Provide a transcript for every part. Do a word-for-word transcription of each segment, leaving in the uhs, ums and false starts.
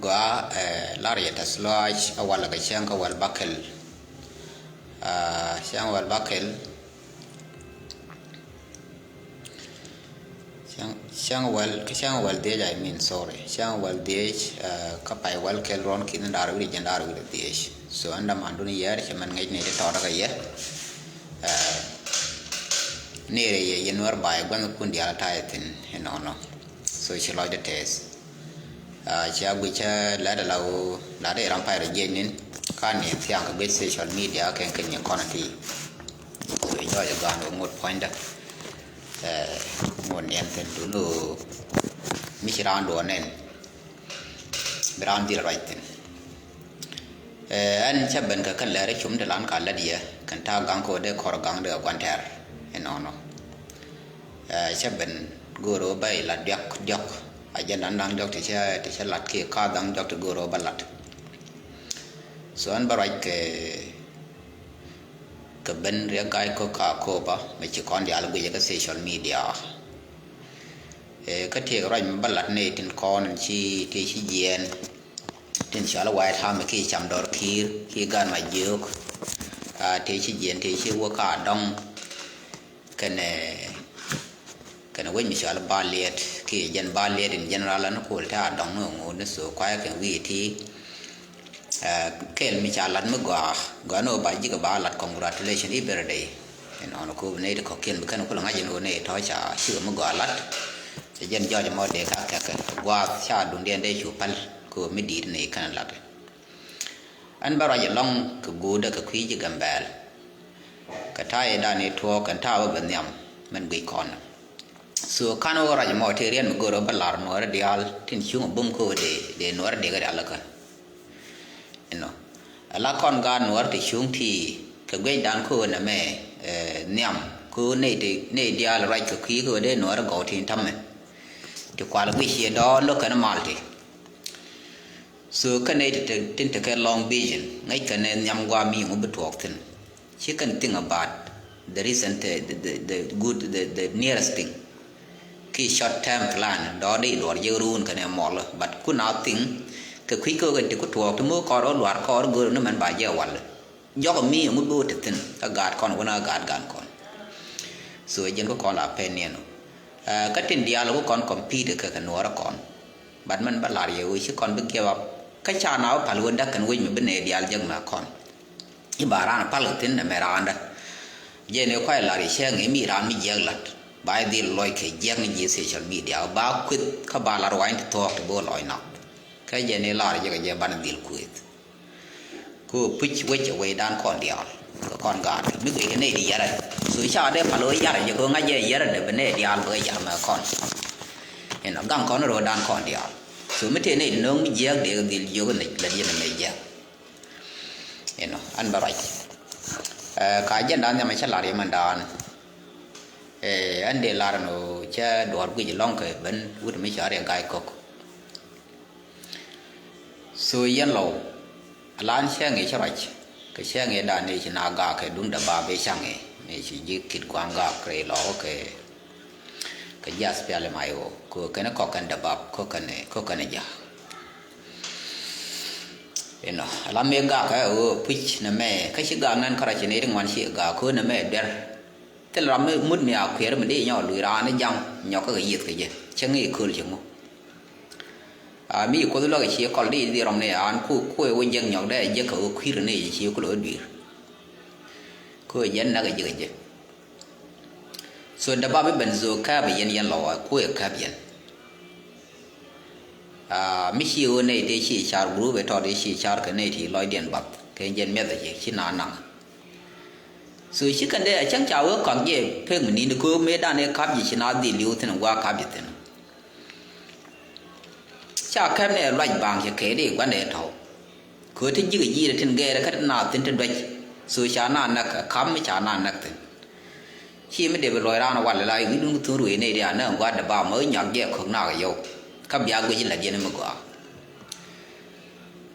Gɔaa, eh, lar yɛ tɛth lɔaac a walɛ kɛ cäŋ kä wäl bäkɛl. Ah, cäŋ wäl bäkɛl. Cäŋ, cäŋ wäl, kä cäŋ wäl dhiec, I mean, sorry. Cäŋ wäl dhiec, eh, kä pay wäl kɛl ruɔ̱n ki̱n da̱r wi̱cdɛ jiɛn da̱r wi̱cdɛ dhiec. So, ɛn dämandun yɛɛr cɛ mɛn ŋäc ni ti tɔɔt kä yɛ. Eh, ni rɛ yɛ yɛn wär bay gua̱n kun diaal ta̱yɛ thi̱n inɔnɔ. So, ci lɔcdɛ tɛth. Ah, cia guic cä lɛt ala ɣöö lat i̱ ram pay rɔ jiɛc ni̱n. Ka ni thiaŋ kɛ guic social media kɛn kɛn nyin kɔn a ti. Guic jɔɔc a gaan ɣöö ŋot puɔ̱nydä. Eh, ŋot niɛn thi̱n tun ɣöö mi ci raan duɔ̱ɔ̱r nɛn. Bi raan dhil ruac thi̱n. Eh, ɛn cä ben kɛ kɛ lɛr cum ti lan ka lät yɛ kɛn ta̱a̱ gaŋ kɛ ɣöö dee kɔr gaŋ dee kɛ gua̱n tɛr inɔnɔ. Eh, cä ben go̱o̱r ɣöö bä ilat diɔ̱k diɔ̱k. A jɛn da̱ŋ da̱ŋ diɔ̱k ti cä, ti cä lat kiɛ ka da̱ŋ diɔ̱k ti go̱o̱r ɣöö bä lat. So ɛn bä ruac kɛ, kɛ ben riɛk ga̱a̱c kä ka kopa mɛ ci kɔn diaal guic kä social media. Eh, kä tiek ruac mɛ bä lat ni tin kɔn in ci, ti ci jiɛɛn. Tin cɔal White Army ki cam dɔr ki̱i̱r ki gan ma jiök. Ah, ti ci jiɛɛn ti ci wä ka dɔŋ. Kɛnɛ, kɛnɛ wec mi cɔal Baliet, ki jɛn Baliet in general an kul te a dɔŋ ni ŋu ni so kuayɛ kɛn wi̱i̱ ti. Eh, kɛl mi ca lat mi gɔaa, gɔaa ni wä ba jikɛ ba lat, congratulation every day. Inɔnɔ ko bi nɛy ti kɔ̱kiɛn bi kɛn kulɛ ŋa̱c in wä nɛy tɔ̱ ca cikɛ mi gɔaa lat. Cɛ jɛn jɔɔc mɔ dee ka kɛkɛ gua̱a̱th ca dundiɛn dee cu päl ko mi di̱i̱t nɛy kɛn lat. Ɛn bä ruac ɛlɔ̱ŋ kɛ guudä kɛ kui̱ ji̱ Gambɛl. Kɛ ta̱a̱ i̱ dan i̱ tuɔɔk kɛn ta̱a̱ bä bɛ nhiam mɛn guic kɔn. So kan wä ruac mɔ tëë riɛn mi go̱o̱r bä lar nuɔɔri diaal tin cuŋ bum kä wä dee, dee nuɔɔri dee kɛ diaal kä. Inɔ. Ala kɔn gaat nuɔɔri ti cuŋ ti kɛ guic dan kä wä nɛmɛ, eh, nhiam kä wä nɛy ti, nɛy diaal ruac kɛ kui̱ kä wä dee nuɔɔri gɔw tin ta̱mɛ. Ti kual guic ciɛ dɔɔn lo̱k kɛn mal ti. So kä nɛy ti te, tin te kɛ long vision, ŋäc kɛ nɛ nhiam guam mi ŋu bi tuɔɔk thi̱n. Ci kɛn think about the recent, the, the, the good, the, the nearest thing. Ki short term plan, dɔɔr di duɔr jek ruun kɛ nɛ mɔl, but ku na think kɛ kui̱ kɛ kɛn ti ku tuɔɔk ti mi kɔr ɔ luar kɔr go̱r ni mɛn ba jɛ wal. Jɔk mi ŋu bi wä te thi̱n kä gaat kɔn wä na gaat gan kɔn. So jɛn kä kɔn la pen niɛn ɔ. Kä tin diaal wä kɔn compete kɛ kɛ nuɔɔrä kɔn. But mɛn bä lar yɛ wee ci kɔn bi give up. Kä ca na wä pal wä dak kɛn wec mi bi nɛy diaal jek mɛ kɔn. I̱ ba raan pal kɛ thi̱n ɛmɛ raandä. Jɛn i̱ kuay lar i̱ cɛ ŋi̱i̱c mi raan mi jiɛk lat ba i̱ dhil lɔc kɛ jiɛk ni ji̱ social media ba kueth kä ba lar wany ti thuɔɔk ti bi wä lɔc nɔk. Kä jɛn i̱ lar jɛ kɛ jɛ banɛ dhil kueth. Kɛ ɣöö puc wec ɛ wecdan kɔn diaal kɛ kɔn gaat mi guic kɛ nɛy ti yɛrɛ. So ca dee pal ɣöö yɛrɛ jɛ kɛ ɣöö ŋa̱c jɛ yɛrɛ dee bi nɛy diaal bɛ kɛ yɛr mɛ kɔn. Inɔ gaŋ kɔn röödan kɔn diaal. So mi tëë nɛy ti nööŋ mi jiääk dee kɛ dhil jiök in lät yɛn ɛmɛ jiääk. Inɔ an bɛ ruac. Ɛ, ka jɛn daan nhiam cä lar yɛ mɛn daan. Ɛ, an dee lar ɛn ɣöö cä duɔ̱ɔ̱r guic ɛlɔ̱ŋ kɛ ben wut mi cɔal Riɛk Ga̱a̱c Kɔk. So yɛn lɔw alan cäŋ i̱ ci ruac kɛ cäŋ i̱ dan i̱ ci na gak kɛ duŋ dee bap i̱ cäŋ i̱ ni ci ji̱ kit gua̱a̱ŋ gak rɛy lɔk kɛ kɛ jiath pial i̱ may ɣöö kɛ kɛn kɔk kɛn dee bap kɛ kɛn kɛ kɛn ja̱. Inɔ alam i̱ gak kɛ ɣöö puc nɛ mɛ kä ci gak nɛn kärac ni ti ŋuan ci gak kɛ ɣöö nɛ mɛ duer. Thil ram mi mut mi a kuiɛr mi di nyɔk luc raan ni jaŋ nyɔk kä kɛ yieth kɛ jɛ cäŋ i̱ kööl cäŋ ŋu. A mi kuoth luäk i̱ cie kɔl di di rɔm ni an ku kuɛ wä jek nyɔk dee jek kɛ wä kui̱r ni i̱ cie kulo wä dui̱r. Ku jɛn nak i̱ jek i̱ jek. So dee bap i̱ ben zo kääp i̱ yɛn yɛn lɔ wa kuɛ kääp yɛn. A mi ci wä nɛy tëë ci car group i̱ tɔt i̱ ci car kɛ nɛy ti lɔcdiɛn bath kɛ jɛn miɛth i̱ ci na naŋ. So ci kɛn dee a cäŋ ca wee kɔak jɛ pek mi ni̱n ko̱o̱k mëë dan i̱ kap ji̱ ci na dhil li̱w thi̱n gua̱a̱ kap ji̱ thi̱n. Ca kɛp ni ɛ luac baŋ cɛ kɛɛt i̱ gua̱ndɛ tɔ̱w. Kööt ti ji̱k ji̱ tin gɛɛrɛ kä ti naath thi̱n ti duäc. So ca na näk ɛ ka̱m mi ca na näk thi̱n. Ci mi dee bi luɔc raan wal la i̱ wi̱dun thun ruëëc nɛy diaal näk gua̱a̱r dee bam ɣä nyak jɛ ko̱k nak ɛ yɔw. Kä bia guic i̱ la diɛn mi gɔaa.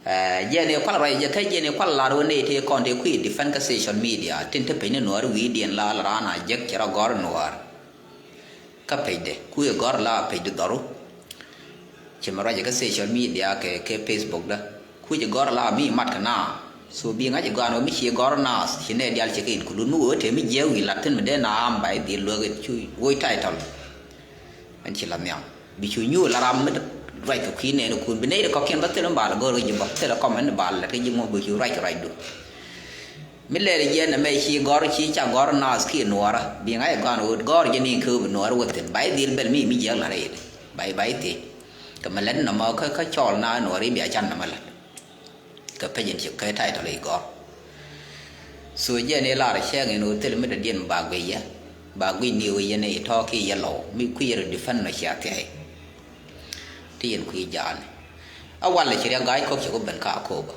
Ɛ jiɛn i̱ kual ruac jɛ kä jiɛn i̱ kual lar wä nɛy tëë kɔn tëë kui̱ defend kä social media tin te peny ni nuɔɔr wi̱i̱diɛn la la raan a jek cɛ rɔ gɔ̱r nuɔɔr. Kä pecdɛ kuëë gɔ̱r la pecdɛ dhɔru. Ci mi ruac kä social media kɛ, kɛ Facebook dä. Kuc gɔr la mi mat kɛ na. So bi ŋa̱c gɔan wä mi ci gɔr na ci nɛ dial ci kɛ include mi wä te mi jiɛ wi̱i̱ lat thin mi dee na am ba i̱ dhil luäk it cu woi title. Ɛn ci la nhiam. Bi cu nyuur la ram mi ruac kɛ kui̱ nɛɛni kun bi nɛy ti kɔ̱kiɛn bä thilɛ bal gɔr kɛ ji̱ bä thilɛ comment bal lat kɛ ji̱ ŋuɔ̱k bi cu ruac ruacdu. Mi lɛl jiɛn ɛmɛ ci gɔr ci ca gɔr naath kiɛ nuɔɔrä bi ŋa̱c ɛ gɔan ɣöö gɔr jɛ ni kööb nuɔɔrä wä thi̱n ba i̱ dhil bɛl mi mi jiäk la̱t rɛy ba i̱ ba i̱ thiec. Kɛ mi lät nɔmɔ kä kä cɔɔl na nuɔɔri bia can nɔmɔ lät. Kɛ pec in ci kɛ title i̱ gɔr. So jiɛn i̱ lar cɛɛŋ in ɣöö thil mi dɔ̱diɛn ba guic yɛ ba guic ni ɣöö yɛn i̱ tɔ̱ ki yɛ lɔw mi kui̱ yɛ rɔ defend nɔ cia thia̱y. Ti yɛn kui̱ jaani a walɛ ci riɛk ga̱a̱c kɔk ci ku ben ka koobä.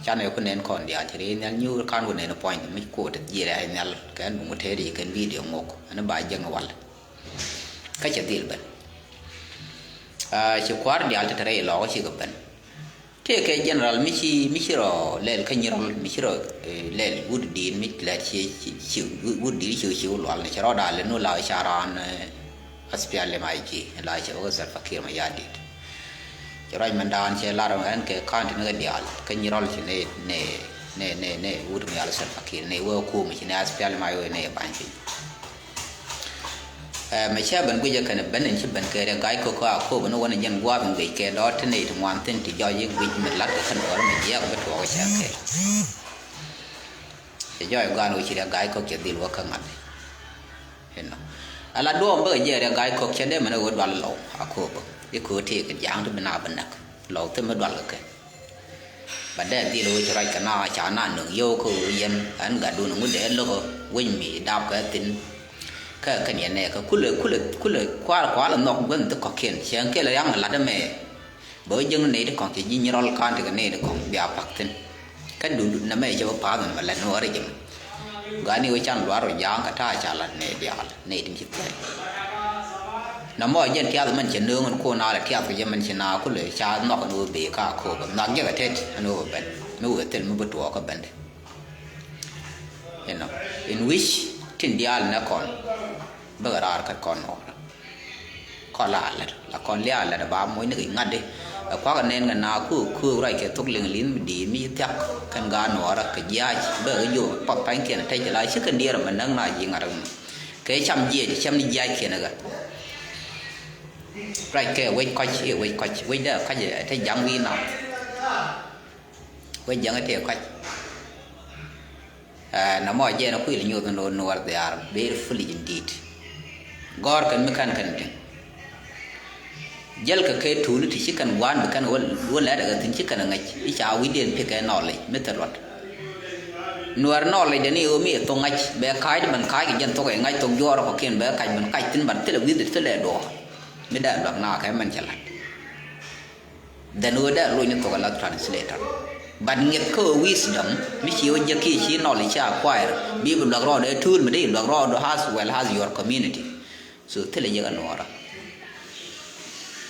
Canɛ ku nɛn kɔn diaal ci ri nhial nyuur kan ku nɛn puɔ̱ny mi kuot jiɛɛr ɛ nhial kɛn buŋ tëëri kɛn video ŋok ɛn ba jiɛŋ wal. Kä cɛ dhil ben. Ci kua̱r diaal te te rɛy lɔɔk ci kɛ ben. Tëëkɛ general mi ci mi ci rɔ lɛl kä nyirɔl mi ci rɔ lɛl wut diit mi lɛt ci ci wut diit ci ci lual ni ci rɔ daal nu la ca raan. Aspial ma ji la cɛ wä Salva Kiir ma ya dit. Cɛ ruac mɛn daan cɛ lar ɛn kɛ ka̱n ti ni kɛ diaal kä nyirɔl ci ne ne ne ne ne wut mi yal Salva Kiir ne wä kum ci ne aspial ma yo ne ba̱ny piny. Mɛ cɛ ben guic kɛn ben in ci ben kɛ rɛ ga̱c kɔ kɔ a kop ni wä ni jɛn gua̱a̱p in guic kɛ dɔɔt ti ne ti ŋuan thin ti jɔc yi guic mi lat kɛ kɛn wä mi jiɛk bi tuɔk cɛ kɛ. Cɛ jɔɔc gɔaan wä ci rɛ ga̱a̱c kɔk cɛ dhil wä kä ŋa̱th. Inɔ ala duɔ̱ɔ̱m bäkɛ jɛ rɛ ga̱a̱c kɔk cɛ dee mɛn ɛ wä dual lɔw a kööbä i̱ köö tëëk ja̱a̱ŋ ti bi na bi näk lɔw thim mi dual kɛ kɛ. Ba dee dhil wä ci ruac kɛ na ca na nöŋ yio̱w kä ɣöö yɛn ɛn gatdun ŋut dee lo̱k wec mi dap kɛ thi̱n. Kä kɛn yɛn nɛɛkä kulɛ kulɛ kulɛ kual kual nhɔk guänh thi kɔ̱kiɛn cɛ kɛl ria̱ŋ lat ɛmɛ. Bä wä jiäŋ ni nɛy ti kɔ̱ŋ cɛ ji̱ nyirɔl ka̱n tekɛ nɛy ti kɔ̱ŋ bia pak thi̱n. Kä dut dut nɛmɛ cɛ bä pa̱a̱th nɛmɛ lät ni wä ri ji̱m. Gani wä can luaar wä ja̱a̱ŋ kɛ ta̱a̱ ca lat nɛy diaal nɛy tin ci thɛɛl. Nɔmɔ jɛn tiath mɛn cɛ nööŋ ɛn kuɔn alɛ tiath kɛ jɛ mɛn ci na kulɛ ca nhɔk ɛn wä bee ka ko̱o̱k ɛn nhɔk jɛ kɛ tet ɛn wä ben mi wee thil mi bi tuɔɔk kä bendɛ. Inɔ in wi̱c tin diaal nɛ kɔn bäkɛ raar kä kɔn nɔɔrä. Kɔn la lät la kɔn lia lät ba moc ni kɛ ŋa̱t di. Ɛ kuak ɛ nɛn kɛ na ku ku ruac kɛ thok liŋ li̱n mi di̱i̱t mi ci thiak kɛn gaat nuɔɔrä kɛ jiaac bɛ kɛ jom pɔth pa̱nykiɛn tɛc la ci kɛn diɛɛr mɛ näk na ji̱ ŋa̱t kɛ mɔ. Kɛ cam jiɛc cam ni jiaac kiɛn kɛ ruac kɛ wec kɔc i̱ wec kɔc wec dee kɔc ɛ te ja̱ŋ wi̱i̱ na. Wec ja̱ŋ ɛ te kɔc. Nɔmɔ jɛn a kuil nyuth ni nuɔr they are very foolish indeed. Gɔr kɛn mi kan kɛn diŋ. Jäl kɛ kɛ tuuni ti ci kɛn guan bi kɛn wä lɛt kɛ thin ci kɛn ŋäc i̱ ca wi̱diɛn pikɛ knowledge mi thil ruat. Nuɔr knowledge dɛn i̱ ɣöö mi ɛ thok ŋa̱c bɛ ka̱a̱c di mɛn ka̱a̱c kɛ jɛn thok ɛ ŋa̱c thok juɔɔr kɔkiɛn bɛ ka̱c mɛn ka̱c thin ban thilɛ wi̱th thilɛ duɔɔr. Mi dee luak na kɛ mɛn cɛ la̱t. Then wä dee loc ni thok ala translator. But ŋiɛth kä wisdom mi ci wä jek ki ci knowledge ci acquire bi bi luak rɔɔd ɛ tool mi dee luak rɔɔd as well as your community. So thilɛ jek a nuɔɔra.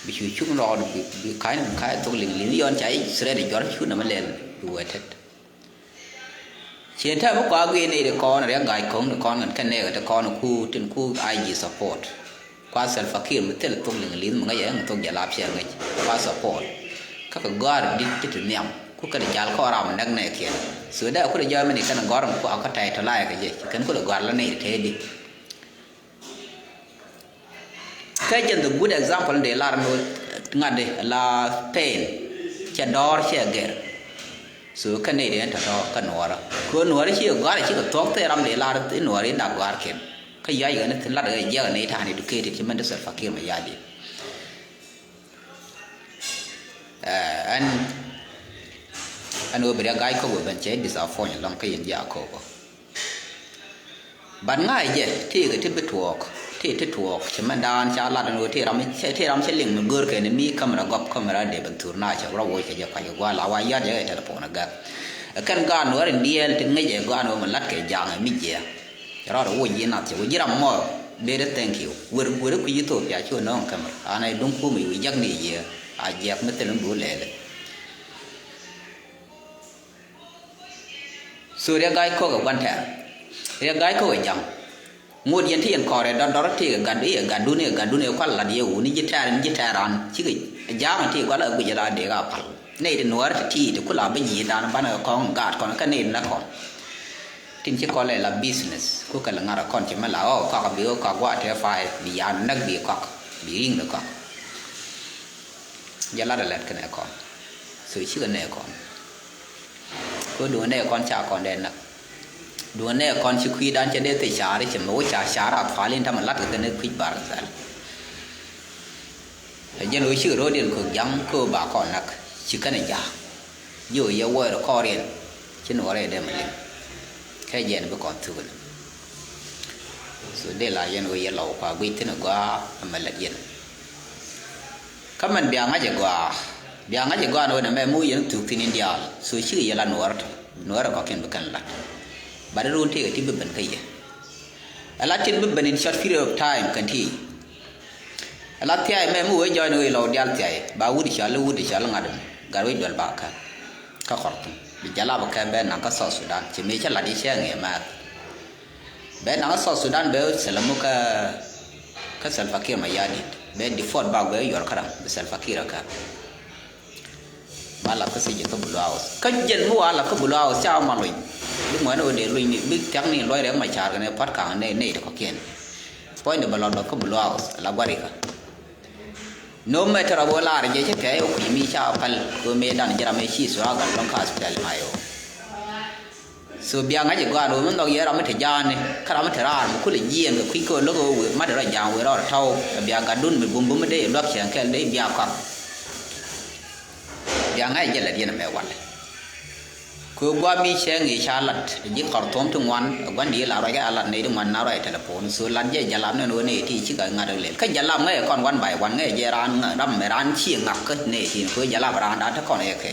Bi cu cuk rɔɔd bi ka̱ny bi ka̱ny thok liŋ liŋ yɔn ca ic thread jɔr cu nɛmɛ lɛl bi wee tet. Cien tɛm mi kua guic ni ri kɔn riɛk ga̱a̱c ko̱ŋ ni kɔn kɛn kɛn nɛɛk ti kɔn ku tin ku I G support. Kua Salva Kiir mi thil thok liŋ li̱th mi ŋäc ɛn thok jɛ lap ciɛ ŋäc kua support. Kä kɛ gɔ̱a̱r dit ti ti nhiam ku kɛn jal kɔn ram nɛk nɛɛkiɛn. So dee kulɛ jɔɔc mi ni kɛn gɔ̱a̱r mi kua kä tɛy tɔ la̱a̱c kɛ jɛ ci kɛn kulɛ gɔ̱a̱r la nɛy ti tëëdi. Kä jɛn the good example in dee lar ni ŋa̱t di la pain cɛ dɔɔr cɛ gɛr. So kä nɛy dee tɔ̱tɔ̱ kä nuɔɔrä kɛ nuɔɔrä ci gɔ̱a̱r ci kɛ thuɔ̱k thil ram dee lar i̱ nuɔɔrä in dak gɔ̱a̱r kɛn kä yuac ɣän i̱ lat ɣän jiɛk ɣän i̱ ta̱a̱n educated ci mɛn ti Salva Kiir Mayardit. Ɛn ɛn ɣöö bi riɛk ga̱a̱c kɔk wä ben cɛ disappoint lɔŋ kä yɛn ji̱ a kɔk wä. But ŋa̱c jɛ ti kɛ ti bi tuɔɔk ti ti tuɔɔk ci mɛn daan ca lat ɛn ɣöö ti ram ti ram cɛ liŋ mi gör kɛ ni mi kamera gɔp kamera dee ben thur na cɛ rɔ woc kɛ jɛ kuac kɛ gua̱a̱ la wa yat jɛ kɛ telephone agak. Ɛ kɛn gaan wä rin diɛɛl ti ŋäc ɛ gaan wä mi lat kɛ ja̱a̱ŋ ɛ mi jiɛ. Rɔɔdɛ woc yi nath cɛ wä ji̱ ram mɔ. Beri thank you wer wer kui̱ Ethiopia cu nɔŋ kamera an ɛ duŋ kum i̱ wi̱i̱ jak ni yiëë. A jiɛk mi thil in bi wä lɛɛlɛ. So riɛk ga̱a̱c kɔk ɛ gua̱n tɛ̈r. Riɛk ga̱a̱c kɔk ɛ ja̱ŋ. Ŋot yɛn ti yɛn kɔrɛ dɔr dɔr ti kɛ gat iɛ gatdun iɛ gatdun iɛ kual lat yɛ wuni ji̱ tɛɛr ni ji̱ tɛɛr an cikɛ ja̱a̱ŋ ti gual ɛ guic la dee ka pal. Nɛy ti nuɔɔr ti ti ti kula bi ji̱ dan banɛ kɔŋ gaat kɔn kä nɛy ti na kɔn. Tin ci kɔn lɛ la business ku kɛ lɛ ŋa̱r kɔn ci mɛ la ɔ kɔk bi ɔ kɔk wa tɛ fay bi yan näk bi kɔk bi riŋ bi kɔk. Jɛ lat ɛ lɛt kɛnɛ kɔn. So cikɛ nɛ kɔn. Ko duŋ nɛ kɔn ca kɔn dɛ näk. Duŋ nɛ kɔn ci kui̱dan cɛ dee thil ca̱r cɛ mɛ wä ca ca̱r a pal in tamɛ lat kɛ kɛn kui̱ bar kɛ thɛl. Ɛ jɛn wä cikɛ ro̱o̱diɛn kɛ ja̱ŋ kä ba kɔn näk ci kɛn ɛ ja̱a̱k. Ji̱ wä yɛ wuɔ̱ɔ̱r kɔɔriɛn ci nuɔrɛ dee mɛ liŋ. Kɛ jɛn bi kɔn thuk ni. So dee la yɛn wä yɛ lɔw kua guic thin ɛ gɔaa ɛmɛ lät yɛn. Kä mɛn bia ŋa̱c ɛ gɔaa bia ŋa̱c ɛ gɔaa ni wen ɛmɛ mi wä yɛn thuk thin in diaal. So cikɛ yɛ la nuɔrɛ tɔ nuɔrɛ kɔkiɛn bi kɛn lat. Bat run tëëkɛ ti bi ben kä yɛ. Ɛ la tin bi ben in short period of time kɛn ti. Ɛ la thiay mɛ mi wee jɔɔny ni wee lɔw dial thiay ba wut i̱ cɔl i̱ wut i̱ cɔl i̱ ŋa̱t in gat wec duel ba kä kä Khartoum bi jalab kɛ bɛ naŋ kä South Sudan ci mëë cä lat i̱ cɛ ŋiɛ mɛɛth. Bɛ naŋ kä South Sudan bɛ sɛlɛmu kä kä Salva Kiir Mayardit bɛ deport bak bɛ yuɔr käraŋ bi Salva Kiir kä. Ba lat kä thiec kä Blue House kä jɛn mi wa lat kä Blue House ca mal luny. Bi ŋuɛn wä dee luny ni bi thia̱k ni luɔc rɛk ma ca̱r kɛn ɛ pa̱t ka̱ŋ nɛ nɛ ti kɔ̱kiɛn. Puɔ̱ny ni bɛ lɔt bä kä Blue House la gua̱rikä. No matter a wä lar jɛ cä kɛ wä kui̱ mi ca päl kɛ wä mëë dan jɛ ram ɛ ci thura gat lɔ̱ŋ ka aspɛl ma yɛ wä. So bia ŋa̱c ɛ gɔaa ni wä mi nhɔk yɛ ram mi te ja̱a̱ni kä ram mi te raar mi kulɛ jiɛɛn kɛ kui̱ kä wä lo̱k ɛ wä wëë mat ɛ rɔ ja̱a̱ŋ wëë rɔɔd tɔ̱w ɛ bia gatdun mi bum bum mi dee luäk cɛɛŋ kɛl dee bia kɔak. Bia ŋa̱c ɛ jɛ lät yɛn ɛmɛ walɛ. Kɛ gua̱a̱ mi cɛ ŋi̱i̱c ca lat ji̱ Khartoum ti ŋuan ɛ gua̱n di la ruac kɛ a lat nɛy ti ŋuan na ruac telephone. So lat jɛ jalap nɛn ɣöö nɛy ti cikɛ ŋa̱t ɛ lɛl kä jalap ŋäc ɛ kɔn one by one ŋäc ɛ jɛ raan ram ɛ raan ci ŋak kä nɛy ti kɛ jalap raan da̱a̱n te kɔn ɛ kɛ.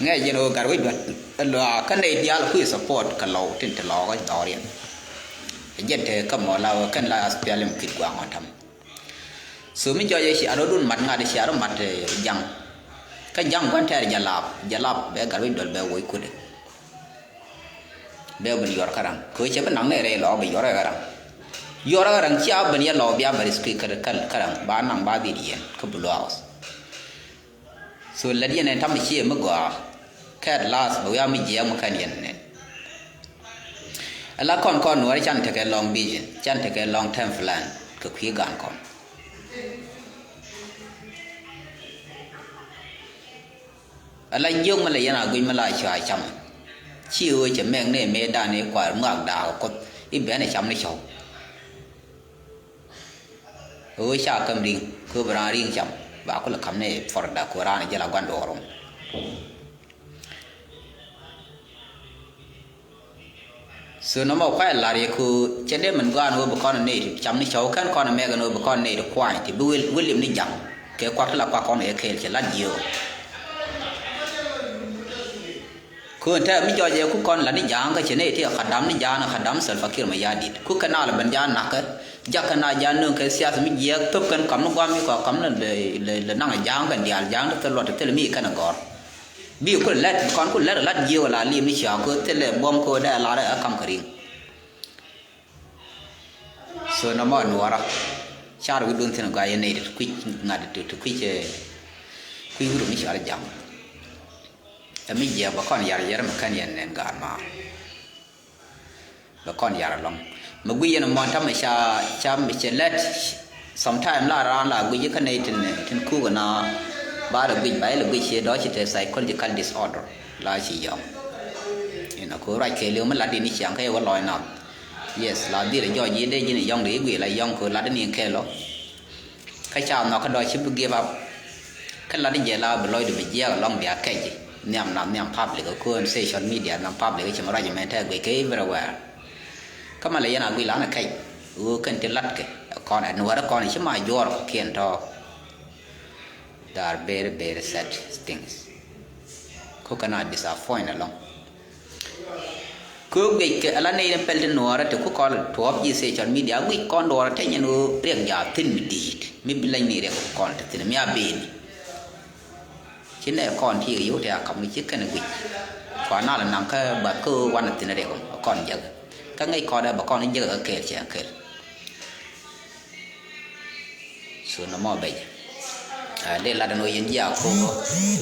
Ŋäc ɛ jɛn ɣöö gat wec duɔ̱t ɛ luaak kä nɛy diaal kui̱ support kɛ lɔw tin te lɔɔk ɛ dhɔriɛn. Ɛ jɛn te kä mɔ la ɣöö kɛn la aspialim kit gua̱a̱ŋ ɔ tam. So mi jɔc ɛ ci a rɔ̱dun mat ŋa̱t ɛ ci a rɔ mat ja̱ŋ. Kä ja̱ŋ gua̱n tɛɛr jalap jalap bɛ gat wi̱c duɔl bɛ woc kut ɛ. Bɛ ben yuɔr kä raŋ kɛ cɛ bi naŋ nɛ rɛy lɔ bi yuɔr kä raŋ. Yuɔr kä raŋ ci a ben yɛ lɔ bia bɛ riski kä raŋ ba naŋ ba dhil yɛn kä Blue House. So lät yɛn ɛn tamɛ ciɛ mi gɔaa kɛ at last bɛ wiak mi jiɛɛk mi kɛn yɛn nɛn. Ala kɔn kɔn nuɔri can tekɛ long vision can tekɛ long term plan kɛ kui̱ gan kɔn. Ala jiök mi la yɛn a guic mi la cua cam. Ci ɣöö cɛ mɛk ni mëë dan i̱ kua̱r ŋɔak daak kuoth i̱ ben ɛ cam ni cɔw. Ɣöö ca käm ri̱ŋ kɛ ɣöö bi raan ri̱ŋ cam ba kulɛ ka̱m ni puɔ̱rda kɛ ɣöö raan jɛ la gua̱n duɔɔr rum. So nɔmɔ kuay lar yɛ kɛ ɣöö cɛ dee min gɔaa ni ɣöö bi kɔn nɛy ti cam ni cɔw kɛn kɔn mɛk ni ɣöö bi kɔn nɛy ti kuany ti bi wil wil lim ni ja̱ŋ kɛ kuak ti la kuak kɔn kɛ kɛɛl cɛ lat jiöö. Kön tɛɛr mi jɔc ɛ ku kɔn la ni ja̱a̱ŋ kä ci nɛy ti ɛ kadam ni ja̱a̱ŋ ɛ kadam Salva Kiir Mayardit ku kɛ na lɛ ben ja̱a̱ŋ nakä. Jakä na ja̱a̱ŋ nöŋ kɛ siasa mi jiɛɛk thöp kɛn kam ni gua̱a̱m mi kɔ kam ni lɛ lɛ lɛ naŋ ɛ ja̱a̱ŋ kɛn diaal ja̱a̱ŋ ti thil luɔt ti thil mi kɛn ɛ gɔ̱r. Bi ku lɛt kɔn ku lɛt ɛ lat jiɛɛk ɛ la liim ni cia̱a̱ŋ kö thil ɛ buɔ̱m kö dee ɛ lar ɛ kam kɛ ri̱ŋ. So nɔmɔ nuɔrä car wi̱dun thi̱n gɔaa yɛn nɛy ti kui̱c ŋa̱t ti kui̱c ɛ kui̱c wi̱dun mi car ja̱ŋ. Ɛ mi jiɛk bɛ kɔn yar yɛr mi kän yɛn nɛn gaat ma. Bɛ kɔn yar ɛlɔ̱ŋ mi guic yɛn ɛmɔ tamɛ ca ca mi cɛ lɛt. Sometime la raan la guic kä nɛy tin tin kuk ɛna ba lɛ guic ba ilɛ guic ciɛ dɔ̱ ci te psychological disorder la ci yɔ̱ŋ. Inɔ ku ruac kɛɛliw mi lat in i̱ ciaŋ kä yɛ wä lɔc nath. Yes la dhil ɛ jɔc ji̱ dee ji̱n ɛ yɔ̱ŋ dee i̱ guic la yɔ̱ŋ ku lat in in kɛɛl ɔ. Kä ca nhɔk kä dɔ̱ ci bi give up. Kä lat jɛ la bi lɔcdu bi jiɛɛk alɔŋ bia kɛc nhiam nath nhiam public kä kön social media nhiam public ci mi ruac mɛn tɛ guic kä everywhere. Kä ma lɛ yɛn a guic lan kɛc ɣöö kɛn ti latkɛ kɔn ɛ nuɔrɛ kɔn ci ma juɔr kɔkiɛn tɔ. They are very very sad things. Kä kɛn a disappoint alɔŋ. Kɛ ɣöö guic kɛ ala nɛy ni pɛl ti nuɔɔrä ti ku kɔl tuɔɔp ji̱ social media guic kɔn duɔɔrä te nyɛn ɣöö riɛk jaathin mi di̱i̱t mi bi leny ni riɛk kɔn te thi̱n mi a beni. Ci nɛ kɔn ti yɛ yio̱w te a kam ni ci kɛn guic. Kua nal naŋ kä bath kä ɣöö wanɛ thi̱n riɛk kɔn jäk. Kä ŋäc kɔn ɛ bɛ kɔn jiäk ɛ kɛɛl cɛ kɛɛl. So nɔmɔ bɛc. Ɛ dee lat ɛn ɣöö yɛn ji̱ Akɔbɔ.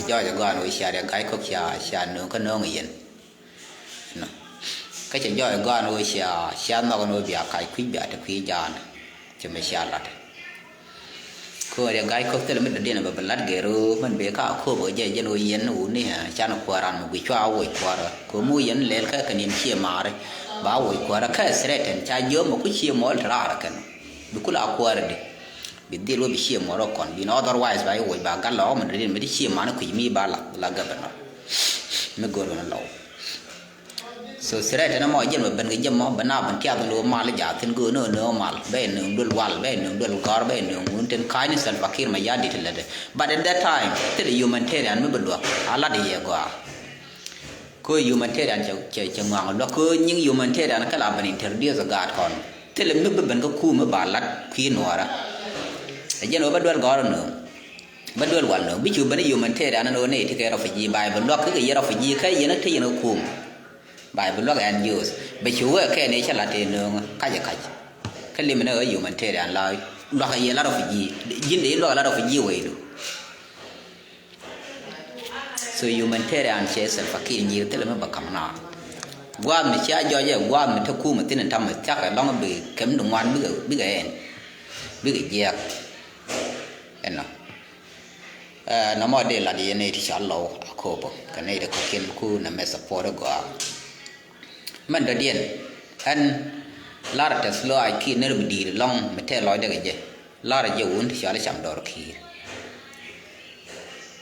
Jɔɔc ɛ gɔaa ɛn ɣöö cia Riɛk Ga̱a̱c Kɔk cia, cia nööŋ kä nööŋ yɛn. Nɔ. Kä cɛ jɔɔc ɛ gɔaa ɛn ɣöö cia, cia nhɔk ɛn ɣöö bia kac kui̱c bia te kui̱ jaanɛ. Cɛ mɛ cia lat. Kɛ ɣöö Riɛk Ga̱a̱c Kɔk thilɛ mi dɔ̱diɛn bɛ bi lat gɛr ɣöö mɛn bee ka Akɔbɔ jɛ jɛn ɣöö yɛn wuni, ɛ, canɛ kuäär ran mi guic cua woc kuäärä. Kɛ ɣöö mi wä yɛn lɛl kä kɛ ni̱n cië maari ba woc kuäärä kä threaten ca jiöm mɔ ku cië mɔ te raar kɛn. Bi kula kuäärä di. Bi dhil wä bi cië mɔ rɔ kɔn. Bi nɔ otherwise ba iwoc ba gat lɔ mɛn dɔ̱diɛn mi ti cië mani kui̱c mi ba la, la governor. Mi go̱o̱r ɣän lɔw. So threat ɛn ɛmɔ jɛn bɛ ben kɛ jɛ mɔ bɛ na ben tiath ni wä mal jaathin go̱o̱r ni wä mal bɛ nööŋ duel wal bɛ nööŋ duel gɔ̱r bɛ nööŋ wun tin ka̱ny ni Salva Kiir Mayardit lät. But at that time thilɛ humanitarian mi bi luäk a lat yɛ gɔaa. Kɛ humanitarian cɛ, cɛ, cɛ ŋɔaŋ luäk kɛ nyiŋ humanitarian kä la ben introduce gaat kɔn. Thilɛ mi bi ben kä kum mi ba lat kui̱ nuɔɔrä. Ɛ jɛn wä bä duel gɔ̱r nööŋ. Bä duel wal nööŋ bi cu ben humanitarian ni wä nɛy ti kɛ refugee ba bi luäk kɛ kɛ yɛ refugee kä yɛn te yɛn kä kum. Ba bi luäk N G Os bɛ cu wee kɛ ni cä lat tëë nööŋä kac kac. Kä lim ni ɣä humanitarian la luäk yɛ la refugee. Ji̱n dee luäk la refugee wee du. So humanitarian cɛ Salva Kiir nyir thilɛ mi bɛ ka̱m na. Gua̱a̱th mi cia jɔɔc ɛ gua̱a̱th mi te kum mi thin in tam mi thia̱k ɛ lɔŋ bi kɛm di ŋuan bikɛ, bikɛ ɛn bikɛ jiɛɛk. Ɛnɔ. Ɛ, nɔmɔ dee lat yɛn nɛy ti cɔal Lɔw Akɔbɔ kɛ nɛy ti kɔ̱kiɛn ku nɛ mɛ support gɔaa. Mɛn dɔ̱diɛn ɛn lar tɛth lɔaac kiɛ nɛr bi di̱i̱t ɛlɔ̱ŋ mi tɛth lɔcdɛ kɛ jɛ. Lar jɛ wun ti cɔal i̱ Cam Dɔɔr Ki̱i̱r.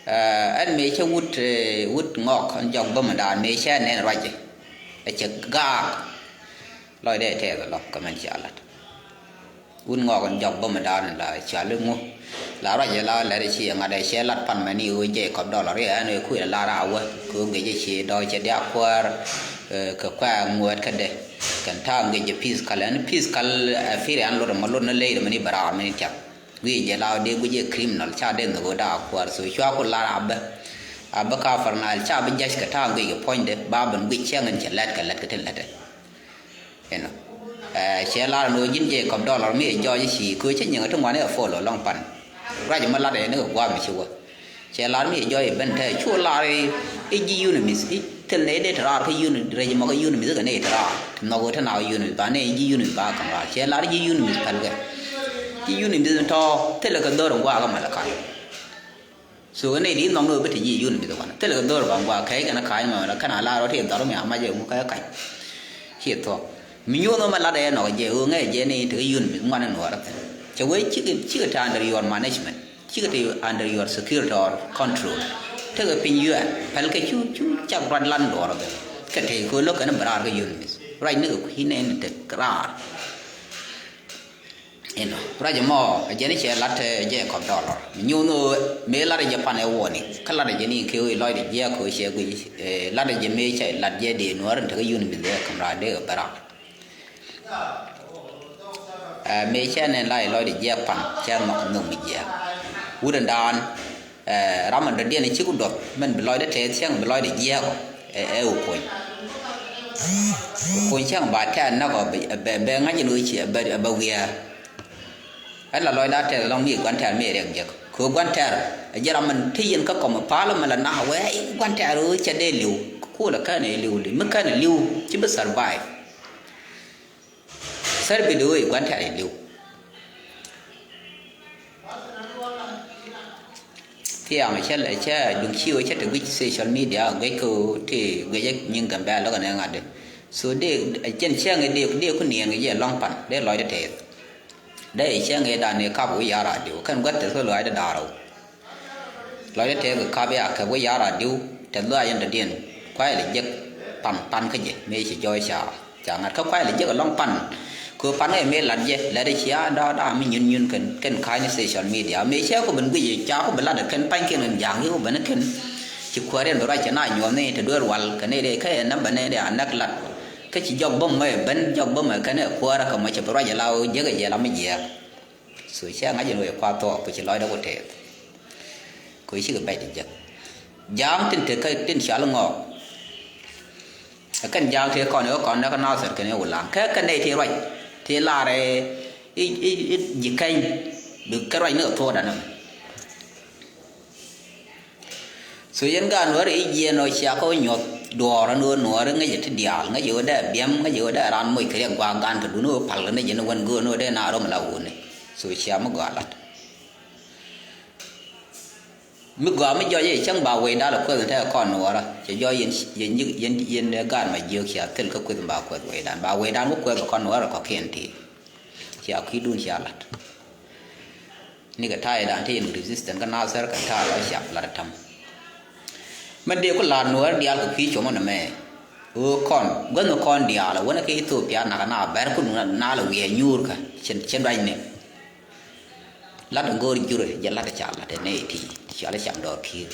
Ɛ, ɛn mëë cä wut, ɛ, wut Ŋɔk ɛn jɔk bämädan mëë cä nɛn ruacɛ. Ɛ cɛ gaak lɔcdɛ tɛth ɛlɔ̱ŋ kɛ mɛn cia lat. Wun Ŋɔk in jɔk bämädan in la cɔal iŋu. La ruacɛ la lɛr i̱ ci ŋa̱t ɛ cɛ lat pan mɛn i̱ ɣöö Jacob Dollar i̱ ɛn ɛ kui̱ la lar a wä kɛ ɣöö gec i̱ ci dɔɔc cɛ diaak kuäär, ɛ, kɛ kuɛ ŋuɛ̈t kädɛ. Kɛn ta̱a̱ gec i̱ physical ɛn physical, ɛ, appearance lot ɛmɔ lot ni ley ɛmɔ ni bɛ raar mɛn i̱ tiak. Guic jɛ la dee guic i̱ criminal ca dee nhök ɣöö daak kuäär so cua ku lar a bä. A bä ka Upper Nile ca bä jac kɛ ta̱a̱ guic kɛ puɔ̱nydɛ ba ben guic cäŋ in cɛ lɛt kɛ lɛt kɛ tin lɛtɛ. Inɔ. Ɛ, cɛ lar ni ɣöö ji̱n Jacob Dollar mi ɛ jɔɔc i̱ ci köö cä nyiŋ ɛ ti ŋuan i̱ ɛ follow lɔŋ pan. Ruac ɛmɔ lat ɛ ni kɛ gua̱a̱th mi ci wä. Cɛ lar mi ɛ jɔɔc i̱ ben tɛɛ cu lar i̱, i̱ ji̱ UNMISS i̱ thil nɛy dee te raar kä UNMISS rɛc ɛmɔ kä UNMISS kɛ nɛy te raar. Ti nhɔk ɣöö te na kä UNMISS ba nɛy ji̱ UNMISS ba ka̱m raar. Cɛ lar ji̱ UNMISS päl kɛ. Ji̱ UNMISS tɔ̱ thilɛ kɛ dho̱r in gua̱a̱k kä Malakai. So kɛ nɛy di nhɔk ni ɣöö bi te ji̱ UNMISS wanɛ thilɛ kɛ dho̱r ba ŋuak kɛc kɛn ka̱ny mɛ wala kɛn a lar ɣöö ti dhɔr mi a mac ɛ ŋu kɛ ka̱ny. Ci thuɔ̱k mi nyuɔ̱th ɣöö mɛ lat ɛ nɔk jɛ ɣöö ŋɛ jɛ ni tekɛ UNMISS ŋuan in nuɔɔr thi̱n. Cɛ wee cikɛ, cikɛ te under your management, cikɛ te under your security or control. Tekɛ piny yuɛn pɛl kɛ cu, cu cak ruat lan duɔɔr thi̱n. Kɛ te kɛ lo̱k kɛn bi raar kɛ UNMISS ruac ni kɛ kui̱ nɛn tekɛ raar. Inɔ ruac ɛmɔ ɛ jɛn i̱ cɛ lat, ɛ, Jacob Dollar. Mi nyuun ɣöö mëë lat ɛ jɛ pan ɛ warning. Kä lat ɛ jɛ ni kɛ ɣöö i̱ lɔcdɛ jiääk kɛ ɣöö cɛ guic, ɛ, lat ɛ jɛ mëë cɛ lat jɛ dee nuäär in tekɛ UNMISS dee kɛ ka̱m raar dee kɛ bɛ raar. Ɛ, mëë cɛ nɛn la i̱ lɔcdɛ jiääk pan cɛ nhɔk nhök mi jiääk. Wut in daan, ɛ, ram in dɔ̱diɛn i̱ cik ku duɔth mɛn bi lɔcdɛ tɛth cäŋ bi lɔcdɛ jiääk ɔ, ɛ, ɛ, wä kuny. Wä kuny cäŋ ba tɛth näk ɔ bɛ, bɛ, bɛ ŋa̱c in ɣöö ci, bɛ, bɛ wiɛɛr. Ɛ la lɔcda tɛth lɔŋ mi gua̱n tɛ̈r mi riɛk jek. Kɛ gua̱n tɛ̈r ɛ jɛ ram min te yen kä kɔm pal mi la nak wee gua̱n tɛ̈r ɣöö cɛ dee li̱w. Kulɛ kɛn ɛ li̱w li mi kɛn ɛ li̱w ci bi survive. Thɛr bi di ɣöö gua̱n tɛ̈r ɛ li̱w. Thiaŋ cɛ lɛ cɛ duŋ ci ɣöö cɛ te guic social media guic kɛ ɣöö te guic ɛ nyiŋ Gambɛla lɔkɛ nɛ ŋa̱t di. So dee ɛ cɛn cäŋ ɛ dee, dee ku niɛɛn kɛ jɛ lɔŋ pan dee lɔcdɛ tɛth. Dee cäŋ ëëdan ëë kap wi̱i̱ ya̱r radiw kɛn gua̱th tɛth kä lɔaacdä da̱ŋ rɛw. Lɔcdä tɛth kɛ kap ya kɛ wi̱i̱ ya̱r radiw tɛth lɔaac in dɔ̱diɛn kuayɛ lɛ jek pan, pan kä jɛ mëë ci jɔɔc ca, ca ŋa̱t kä kuayɛ lɛ jek ɛlɔ̱ŋ pan. Kɛ pan ɛ mëë lat jɛ lɛt cia da̱a̱ da̱a̱ mi nyun nyun kɛn, kɛn ka̱ny ni social media mëë cɛ ku ben guic ca ku ben lat kɛn pa̱nykiɛn kɛn ja̱a̱ŋ ki ku ben kɛn. Ci kuääriɛn bi ruac cɛ na nyuɔ̱th ni te dueer wal kɛ ni dee kä ɛ namba ni dee a näk lat. Kä ci jɔk bämɛ ben jɔk bämɛ kɛn ɛ kuäärä kɛ mɔ cɛ bi ruac ala ɣöö jiäk ɛ jɛ la mi jiääk. So cɛ ŋa̱c in wee kuath thuɔɔk ku ci lɔcdä ku tɛth. Ku cikɛ bɛc ti jiäk ja̱a̱ŋ tin te kä tin cɔal Ŋɔɔk. Kɛn ja̱a̱k tëë kɔn i̱ ɣä kɔn näk kä Nathir kɛn i̱ Wulaŋ. Kɛ kɛn nɛy tëë ruac tëë lar i̱, i̱, i̱, i̱ ji̱ kɛny. Bi kɛ ruac ni kɛ thuɔɔdan ɛmɛ. So yɛn gaat Nuäär i̱ jiɛɛn ɔ cia kä wä nyuɔth duɔɔr ɛn ɣöö Nuäär ŋäc ɛ ti diaal, ŋäc ɛ ɣöö dee biɛm, ŋäc ɛ ɣöö dee raan moc kɛ riɛk gua̱a̱k gan kɛ duun ɣöö pal kɛ nɛy jɛn ɛ wän göön ɣöö dee naath rɔm la wuni. So cia mi gɔaa lat. Mi gɔaa mi jɔc i̱ cäŋ ba wecdan lɛ kueth in tekɛ kɔn Nuäärä. Cɛ jɔc yɛn, yɛn, yɛn, yɛn gaat ma jiök cia thil kä kueth in ba kueth wecdan. Ba wecdan wä kueth kɛ kɔn Nuäärä kɔ̱kiɛn ti. Cia kui̱dun cia lat. Nikɛ ta̱a̱ i̱dan ti yɛn resistant kä Nathir kɛ ta̱a̱ lɔ ciak lat ɛ täm. Mɛ dee ku la̱r Nuäär diaal kɛ kui̱ cuɔmɔ nɛmɛ. Ɣöö kɔn guänh kɔn diaal ɛ wänɛ kä Ethiopia nakä na bɛr ku na lɛ wiɛɛ nyuurkä cin, cin ruacni. Lat in go̱o̱r jurɛ jɛ lat ca lat ɛ nɛy ti ti cɔal i̱ cam dɔɔr ki̱i̱r.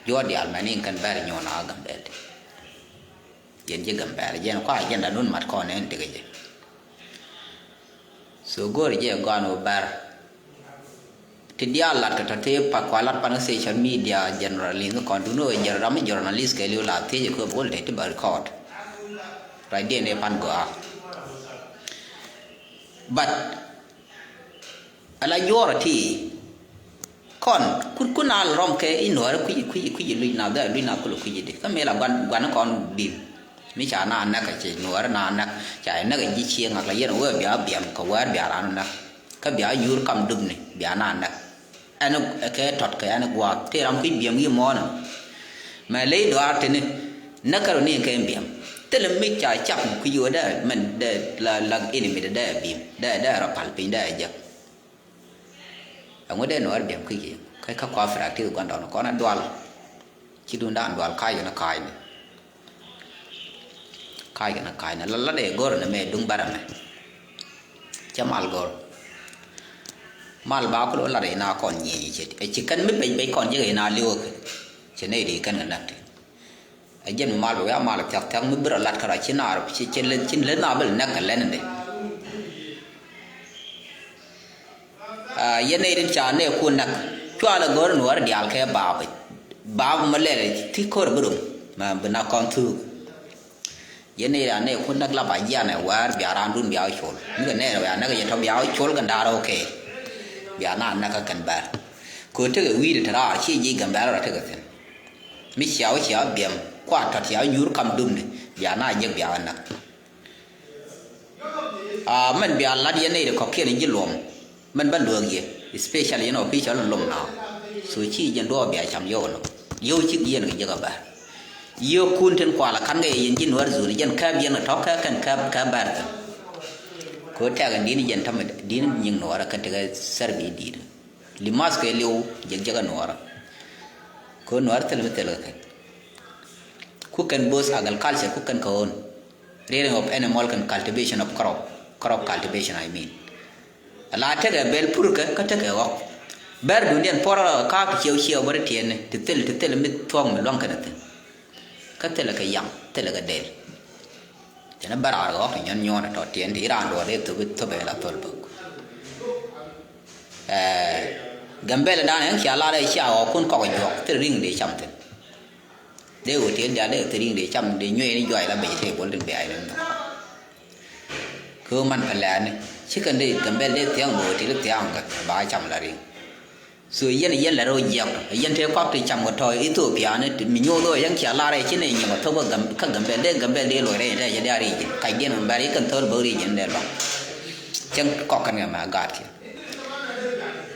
Juɔ̱ɔ̱r diaal mɛn in kɛn bɛr nyuɔn a Gambɛl. Yɛn ji̱ Gambɛl jɛn kua agenda nun mat kɔn ɛn tekɛ jɛ. So go̱o̱r jɛ gɔaan wä bɛr. Ti diaal lat kɛ tɔ̱ ti pa kua lat pan social media generally ni kɔn dun wä jɛ ram mi journalist kɛ liw la thiec kɛ bol te ti ba record. Ruacdiɛn ëë pan gɔaa. But ala juɔrä ti kɔn kun kun al rɔm kɛ i̱ Nuäärä kui̱ kui̱ kui̱ luc na dhɛ luc na kulɛ kui̱ di kä mëë la guan guan kɔn bim. Mi ca na näk kɛ ci Nuäärä na näk ca näk ji̱ cieŋ ak la yɛn wee bia biɛm kɛ wäär bia ran näk kä bia nyuur kam dupni bia na näk. Ɛn kɛ tɔt kɛ ɛn gua̱a̱th tëë ram kui̱ biɛm wi̱i̱ muɔ̱ɔ̱n. Mɛ ley dɔaar tini näkärä ni kɛ biɛm thilɛ mi ca cak mi kui̱ ɣöö dee mɛn dee la la ini mi dee dee bi̱i̱m dee dee rɔ pal piny dee jek. Ɛŋu dee Nuäär biɛm kui̱ kiɛ kä kä kua frak ti gua̱ndɔɔn kɔn a dual. Ci dun daan dual ka̱a̱c kɛn a ka̱a̱cni. Ka̱a̱c kɛn a ka̱a̱cni la la dee go̱r ni mɛ duŋ bärɛ mɛ. Cɛ mal go̱r. Mal ba kul lar ina kɔn nyieny cɛ ɛ ci kɛn mi bec bec kɔn jek ina liwä kɛ. Cɛ nɛy di kɛn kɛ näk ti. Ɛ jɛn mi mal bɛ wiaa mal thia̱k thia̱k mi bi rɔ lat kärɔa ci naar ci ci leth ci leth naar bi lɛ näk kɛ lɛn in dee. Aa, yɛn nɛy tin ca nɛɛkun näk cualɛ go̱r in wär diaal kɛ baap. Baap mi lɛl ti ko̱r bi rom ma bi na kɔn thuuk. Yɛn nɛy ran nɛɛkun näk la ba jianɛ wär bia randun bia wä col mi kɛ nɛɛr wä ya näk jɛ tɔ bia wä col kɛ ndaar wä kɛ. Bia na näk kä kɛn bär. Kɛ tekɛ wi̱i̱dɛ te raar ci ji̱ Gambɛl rɔ tekɛ thi̱n. Mi cia wä cia wä biɛm kua tɔt cia wä nyuur kam dumni bia na jek bia wä näk. Aa, mɛn bia lat yɛn nɛy ti kɔ̱kiɛn in ji̱ luɔm. Mɛn bä luäk yɛ especially yɛn official in lom na. So ci jɛn duɔɔk bia cam yio̱w nɔ yio̱w cik yɛn kɛ jek a bär. Yio̱w kun tin kualɛ ka̱n kɛ yɛ yɛn ji̱ nuäär zuni jɛn kääp yɛn kɛ tɔ̱ kɛ kɛn kääp kääp bär thi̱n. Kɛ ɣöö tɛk in di̱n jɛn tämɛ di̱n nyiŋ nuɔɔrä kɛn tekɛ sɛr bi di̱i̱t. Limath kɛ liw jek jek a nuɔɔrä. Kɛ ɣöö nuɔɔrä thil mi thil kɛ kɛn. Ku kɛn both agriculture ku kɛn kɛ ɣöön. Rearing of animal kɛn cultivation of crop, crop cultivation I mean. Ala tekɛ bel purkɛ kä tekɛ ɣɔk. Bɛr dundiɛn puɔrä kaak ti ciɛw ciɛw bä ri tiɛɛni ti thil ti thil mi thuɔ̱k mi luaŋ kɛn thi̱n. Kä thilɛ kɛ yaŋ thilɛ kɛ del. Tɛn bä raar kɛ ɣɔk ti nyɔn nyuɔn tɔ tiɛɛn ti raan duɔt dee thop thop la thol bäk. Ɛɛ, Gambɛl dan ɛn cia lar ɛ cia ɣɔk kun kɔk juɔk thil ri̱ŋ dee cam thi̱n. Dee hotel diaal dee thiri̱ŋ dee cam dee nyuɛɛni juac la vegetable tin bia ilɛ ni thok. Kɛ ɣöö man pɛ lɛɛni ci kɛn dee Gambɛl dee thia̱a̱ŋ bɛ hotel thia̱a̱ŋ kɛ ba cam la ri̱ŋ. So yɛn yɛn lɛ rɛw jiɛk tɔ yɛn tëë kɔak ti cam kɛ tɔ̱ Ethiopia ni mi nyoth ɣöö yɛn cia lar ɛ ci nɛ nyiŋ ɔ thok kä Gambɛl dee Gambɛl dee luɔc rɛy tɛ jɛ dee a region kacdiɛn mɛ bɛr yi kɛn thäl bäk region dee luaŋ. Cäŋ kɔk kɛn kɛ mɛ gaat kiɛ.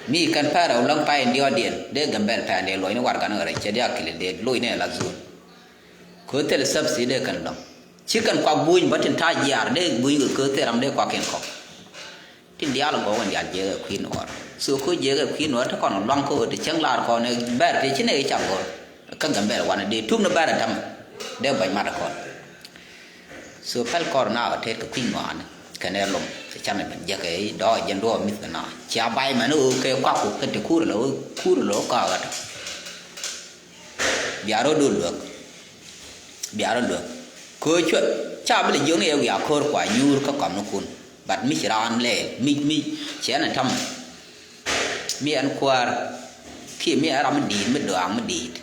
Mi kɛn pɛrɛ wulaŋ pay in diɔɔdiɛn dee Gambɛl pɛn dee luɔcni warɛgani ɣän rɛc cɛ dee a kili dee luɔcni ɛ la zone. Köö thil subsidy dee kɛn lɔŋ ci kɛn kuak buny bä tin ta̱a̱ jiaar dee buny kɛ köö thil ram dee kuak in kɔk. Tin diaal gɔw in diaal jiɛk ɛ kui̱ nuɔɔr so köö jiɛk ɛ kui̱ nuɔɔr ti kɔn luaŋ köö ti cäŋ laar kɔn ɛ bɛr ti ci nɛ i̱ cak gɔr. Kä Gambɛl wanɛ dee tuk ni bɛr ɛ ta̱mɛ dee bac mat ɛ kɔn. So pɛl kɔr na ɣä tet kɛ kui̱ny ŋɔaani kɛn ɛ lom kɛ canɛ ben jɛ kɛ i̱ dɔɔk jɛn duɔɔk mi̱th kɛ na cia bay mɛn ɣöö kɛ kuak ku kɛ ti kuur lɛ ɣöö kuur lɛ ɣöö kaak ɣä tɔ. Bia rɔ do̱l luäk bia rɔ luäk. Köö cuɛ ca bi lɛ jiök ni ɛ wiaa ko̱r kua nyuur kä kɔm ni kun. But mi ci raan lɛɛl mi mi ci ɛn ɛ ta̱mɛ. Mi ɛn kuäär kiɛ mi ɛn ram mi di̱i̱t mi dɔaaŋ mi di̱i̱t.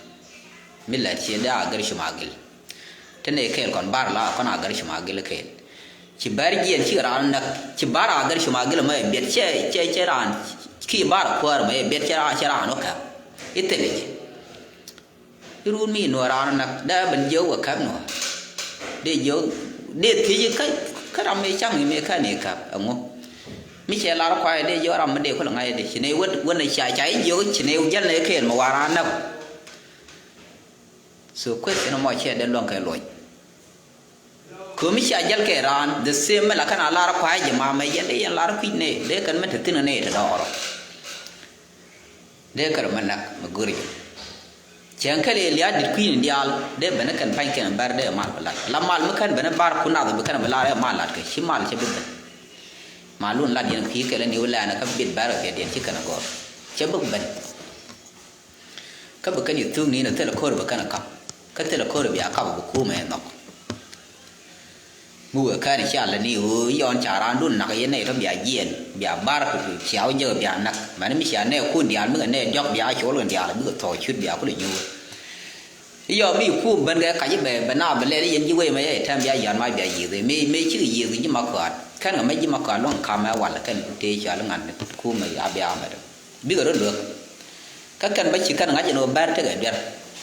Mi lät ciɛ dee a gɛr cumagil. Te Ɛ nɛ kɛɛl kɔn bar la kɔn a gär cuma gil kɛɛl. Ci bär jiɛn ci raan näk ci bar a gär cuma gil mɛ biɛt cɛ cɛ cɛ raan ki bar kuäär mɛ biɛt cɛ raan cɛ raan wä käp. I̱ thilɛ ji̱. I̱ run mi nuɔɔr raan näk dee ben jiök wä käp nuɔɔr. Dee jiök dee thiec kä kä ram mëë caŋ mëë kä ni käp ɛŋu. Mi cɛ lar kuay dee jiök ram mi dee kulɛ ŋa̱c dee ci nɛ wä wä nɛ ca ca i̱ jiök ci nɛ jäl nɛ kɛɛl mɛ war raan näk. So question mɔ cɛ dee luɔ̱ŋ kɛ luɔc. Kömi cia jäl kɛ raan the same mi la kɛn a lar kuay jɛ ma mɛ yɛn dee yɛn lar kui̱c nɛ dee kɛn mi te thi̱n nɛ te dɔɔrɔ. Dee kɛ rɔ mi nak mi go̱r jɛ. Cɛn kɛl yɛ lia̱a̱ dit kui̱ni diaal dee ben kɛn pa̱ny kɛn bär dee mal bi lat la mal mi kɛn ben bar ku nath bi kɛn bi lar ɛ mal lat kɛ ci mal cɛ bi ben. Mal wun lat yɛn kui̱ kɛl ni wä lɛn kä bit bär kɛ diɛn ci kɛn gɔr cɛ bi ben. Kä bi kɛn i̱ thuk ni̱n a thilɛ ko̱r bi kɛn a kap kä thilɛ ko̱r bia kap bi kuumɛ nhɔk. Mi wëë kɛn i̱ cia lɛ ni ɣöö yɔn ca raan dun nak yɛn nɛy tɔ bia jiɛɛn bia bar cia wä jek bia nak mɛn mi cia nɛy kun diaal mi kɛ nɛy diɔk bia col kɛn diaal bikɛ thɔɔk cut bia kulɛ nyuur. I̱ yɔ mi kuum ben kɛ kac i̱ bɛ bɛ na bɛ lɛl i̱ yɛn ji̱ wee mɛ yɛ tɛm bia yɔn mac bia yiëth i̱ mëë mëë cikɛ yiëth ji̱ ma kɔaat kɛn kɛ mɛ ji̱ ma kɔaat luɔ̱ŋ kamɛ wal kɛn tëë cɔal i̱ ŋa̱n kuum mɛ a bia mɛ däm. Bikɛ rɔ luäk. Kä kɛn bä ci kɛn ŋa̱c ɛn ɣöö bɛr tekɛ duer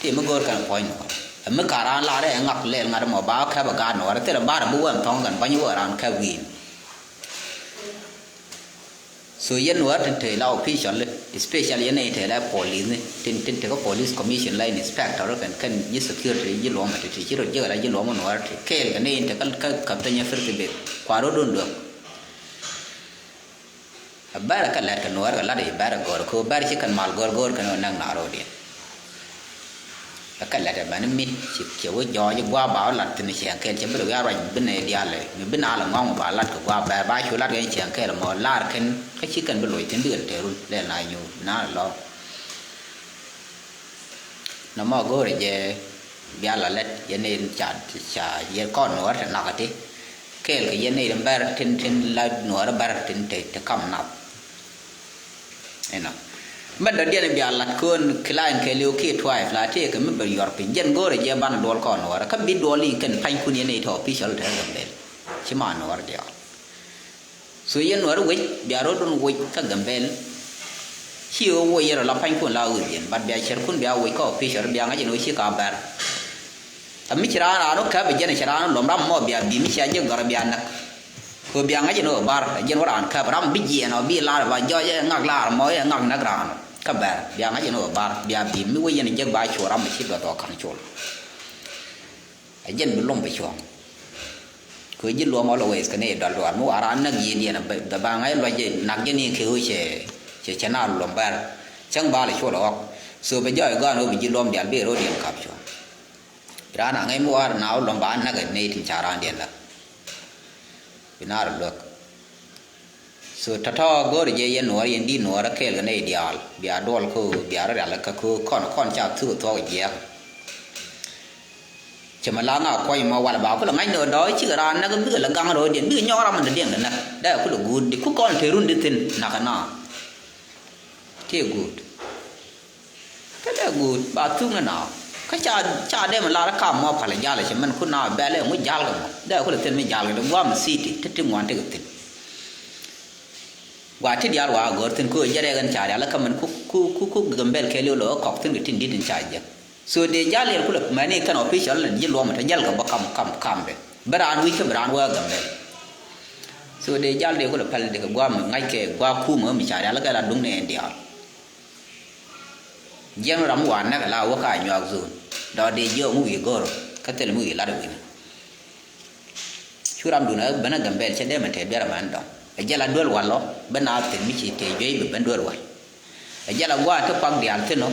ti mi go̱o̱r kɛn puɔ̱ny nuɔɔr. Ɛ mi ka̱r raan lar ɛ ŋak lɛl ŋa̱t ɛmɔ ba ɣä kɛp ɛ gaat nuɔɔr ɛ thilɛ bar ɛ bi wee ɛn thɔ̱ŋ kɛn bäny wee raan kɛp wi̱i̱n. So yɛn nuɔɔr tin te la official, especially yɛn nɛy te la police ni tin tin te kä police commission la inspector kɛn kɛn ji̱ security ji̱ luɔmɛ ti ti ci rɔ jiäk la ji̱ luɔmɛ nuɔɔr ti kɛɛl kɛ nɛy in te kä kä kä thänyɛ firth bit kua rɔ dun duäk. Ɛ bɛr ɛ kɛ lɛt kɛ nuɔɔr kɛ lat i̱ bɛr ɛ gɔr kɛ bɛr ci kɛn mal gɔr gɔr kɛn ɛ näk na ro̱o̱diɛn. Ɛ kɛ lɛt ɛ mɛn mi ci cɛ wä jɔɔc gua̱a̱ ba wä lat thi̱n cɛŋ kɛl cɛ bi lɛ wiaa ruac bi nɛ diaal ɛ mi bi na lɛ ŋɔ̱ŋ ba lat kɛ gua̱a̱ bɛr ba cu lat kɛ cɛŋ kɛl mɔ lar kɛn kä ci kɛn bi loc thi̱n bi kɛn te run lɛl na nyuur bi na lɛ lɔ̱ɔ̱k. Nɔmɔ go̱o̱rɛ jɛ bia la lɛt yɛn ni ca ca yɛ kɔn nuɔɔr ti nak ti kɛɛl kɛ yɛn ni bɛr tin tin la nuɔɔr bɛr tin te te kam nath. Inɔ mɛ dɔ̱diɛn bia lat ko̱n kilain kɛ liw ki twaif la tëëkɛ mi bɛ yuɔr piny jɛn go̱o̱rɛ jɛ ban duɔl kɔn nuɔɔr kä bi duɔl in kɛn panykun yɛn ni tɔ official te Gambel ci ma nuɔɔr diɔl. So yɛn nuɔri wec bia rɔdun wec kä Gambel. Ci ɣöö wec yɛn rɔ la panykun la ɣöö yɛn bat bia cɛrkun bia wec kä official bia ŋa̱c ɛn ɣöö ci ka bɛr. Ɛ mi ci raan raan wä käp ɛ jɛn ɛ ci raan wä lom ram mɔ bia bi mi cia jek gɔr bia näk. Kɛ ɣöö bia ŋa̱c ɛn ɣöö bar ɛ jɛn wä raan käp ram bi jiɛɛn ɔ bi lar ba jɔc ɛ ŋak lar mɔ ɛ ŋak näk raan kä bɛr bia ŋa̱c ɛn ɣöö bar bia bi mi wec yɛn ɛ jek ba cu ram ɛ ci duɔth ɔ ka̱n col. Ɛ jɛn bi luɔm bi cuɔ̱ŋ. Kɛ ji̱ luɔm always kɛ ni dɔl dual mi wara näk yiëëdiɛn bɛ ba ŋa̱c luɔc nak jɛ ni kɛ ɣöö cɛ cɛ cɛ na luɔm bɛr. Cäŋ bal col ɣɔk. So bɛ jɔɔc gɔaan ɣöö bi ji̱ luɔm dial bi ro̱diɛn kap cuɔ̱ŋ. Raan a ŋäc mi war na wä luɔm ba näk ɛ nɛy tin ca raandiɛn la. Bi naar luäk. So tɔ̱tɔ̱ go̱o̱rɛ jɛ yɛn nuɔɔr yɛn di̱t nuɔɔr kɛɛl kɛ nɛy diaal bia duɔl kä bia rɔ rial kä kä kɔn kɔn ca thuk thuɔk jiɛɛk. Cɛ mɛ la ŋa kuɔc mɔ wal ba kulɛ ŋa̱c ni ɣä dɔɔc cikɛ raan näk bikɛ lɛ gaŋ ro̱o̱diɛn bikɛ nyɔk ram mi dɔ̱diɛn kɛ näk dee kulɛ guut di ku kɔn te run di thi̱n nakä na. Tëë guut. Kä dee guut ba thuk ni na kä ca ca dee mi lar kam mɔ palɛ jal cɛ mɛn kun na bɛl ɛ ŋu jal kɛ mɔ dee kulɛ thil mi jal kɛ dee guam city ti ti ŋuan ti kɛ thil. Gua ti dial wa gɔr thin ko jɛ rɛ gan ca dial kä mɛn ku ku ku ku Gambel kɛ liw lɔ kɔk thin kɛ tin dit in ca jɛ. So dee jal yɛl kulɛ mɛni kɛn official ji̱ luɔm ta jal kɛ bä kam kam kam dɛ bɛ raan wi̱c kä bɛ raan wä Gambel. So dee jal dee kulɛ pɛl dee kɛ guam ŋa̱c kɛ gua kum ɣä mi ca dial kɛ la duŋ ni ɛn dial. Jiɛn ram wa nɛk la wä ka nyuak zon dɔ dee jiɛ ŋu wi̱i̱ go̱r kä thil mi wi̱i̱ lat wi̱ni. Cu ram dun a ben a Gambel cɛ dee mɛ tɛt biɛr a mɛn dɔŋ a jɛl a duel wal lɔ ben a thil mi ci tëë juey bi ben duel wal. A jɛl a gua̱a̱ ti kuak diaal thin ɔ.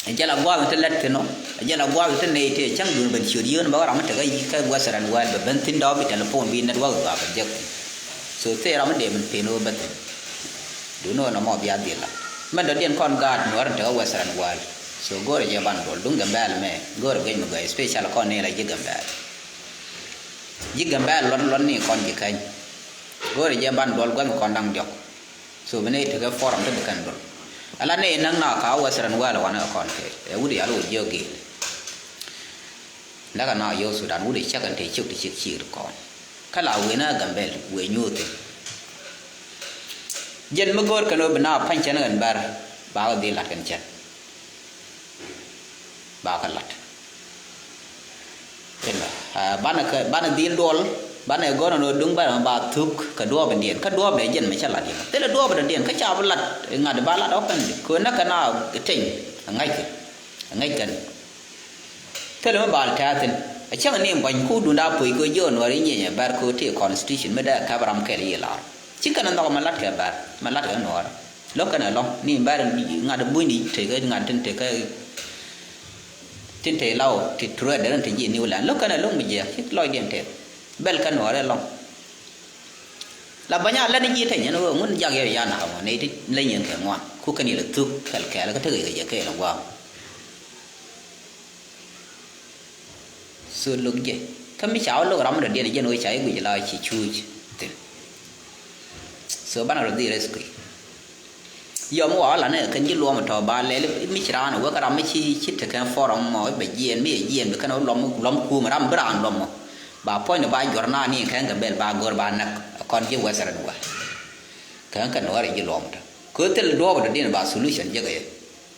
A jɛl a gua̱a̱ ti lɛt thin ɔ. A jɛl a gua̱a̱ ti nɛy tëë cäŋ dun ben ciöt yien bä ram mi tek a yi̱ kä Western world bɛ ben thin dɔɔk bi telephone bi network ba bɛ jek thin. So thil ram mi dee min pin wä bä thin. Duŋni ɣän ɛmɔ bia dhil la mɛn dɔ̱diɛn kɔn gaat nuɔ̱ɔ̱r in tekä Western world. So go̱o̱rɛ jɛ ban duɔl duŋ Gambɛl mɛ go̱o̱rɛ guic mi gɔ̱a̱c special kɔn ni la ji̱ Gambɛl. Ji̱ Gambɛl luɔt luɔt ni kɔn ji̱ keny. Go̱o̱rɛ jɛ ban duɔl gua̱th mi kɔn da̱ŋ diɔ̱k. So bi ni tekä forum ti bi kɛn duɔl. Ala ni näŋ na ka Western world wanɛ kɔn kɛ ɛ wut yal wut jiök gil. Läkɛ na yio̱w Sudan wut ɛ cäk ɛn te ciök ti ciek ciek ti kɔn. Kä la wëë na Gambɛl wëë nyuuth thi̱n. Jɛn mi go̱o̱r kɛn ɣöö bi na pa̱ny cɛn ɣän bär ba kɛ dhil la̱t kɛn cɛn. Ba kɛ la̱t. Inɔ, ah, banɛ kɛ, banɛ dhil duɔl, banɛ gɔ̱r ɛn ɣöö duŋ bär ɛmɛ ba thuk kɛ duɔɔpdiɛn. Kä duɔɔpdɛ jɛn mɛ cä la̱t yɛn. Thilɛ duɔɔpdɛ diɛn kä ca bi la̱t ŋa̱t ba la̱t ɔpɛn di. Kɛ ɣöö näk kɛn a teny. Ɛ ŋa̱c kɛ. Ɛ ŋäc kɛn. Thilɛ mi bal tɛ̈thin. A cäŋ ni buɔ̱ny ku duŋda puɔ̱c kɛ jiök Nuäär i̱ nyieny ɛ bär kɛ ti constitution mi dee käp ram kɛl i̱ lar. Ci kɛn nhɔk mɛ la̱t kɛ bär, mɛ la̱t kɛ Nuäär. Lo̱k kɛn ɛlɔ̱ŋ ni bär ŋa̱t bunyni tekɛ ŋa̱t tin tekɛ tin te law ti tureet dee rin te ji̱ New Land. Lo̱k kɛn ɛlɔ̱ŋ mi jiɛk ci lɔcdiɛn tɛth. Bɛl kɛn Nuäär ɛlɔ̱ŋ. La bäny a lät ni ji̱ teny ɛn ɣöö ŋun jak yɛ ya nak ɛmɔ nɛy ti leny yɛn kɛ ŋuan. Ku kɛn yɛ lɛ thuk kɛl kɛɛl kä tekɛ kɛ jɛ kɛɛl ɛ gua̱a̱m. So lo̱k jɛ. Kä mi ca wä lo̱k ram mi dɔ̱diɛn jɛn ɣöö ca i̱ guic la ci cuuc thi̱n. So banɛ rɔ dhil rescue. Yɔm wä wä la ni kɛn ji̱ luɔm tɔ ba lɛl mi ci raan wä kä ram mi ci ci tekɛ forum mɔ i̱ bɛ jiɛn mi yɛ jiɛn bi kɛn wä luɔm luɔm kuum ram bi raan luɔm mɔ. Ba puɔ̱ny ni ba juɔr na ni kɛn kɛ bɛl ba go̱r ba näk kɔn ji̱ Western world. Kɛn kɛ Nuäär ji̱ luɔm tɔ. Kɛ thil duɔɔp dɔ̱diɛn ba solution jek yɛ.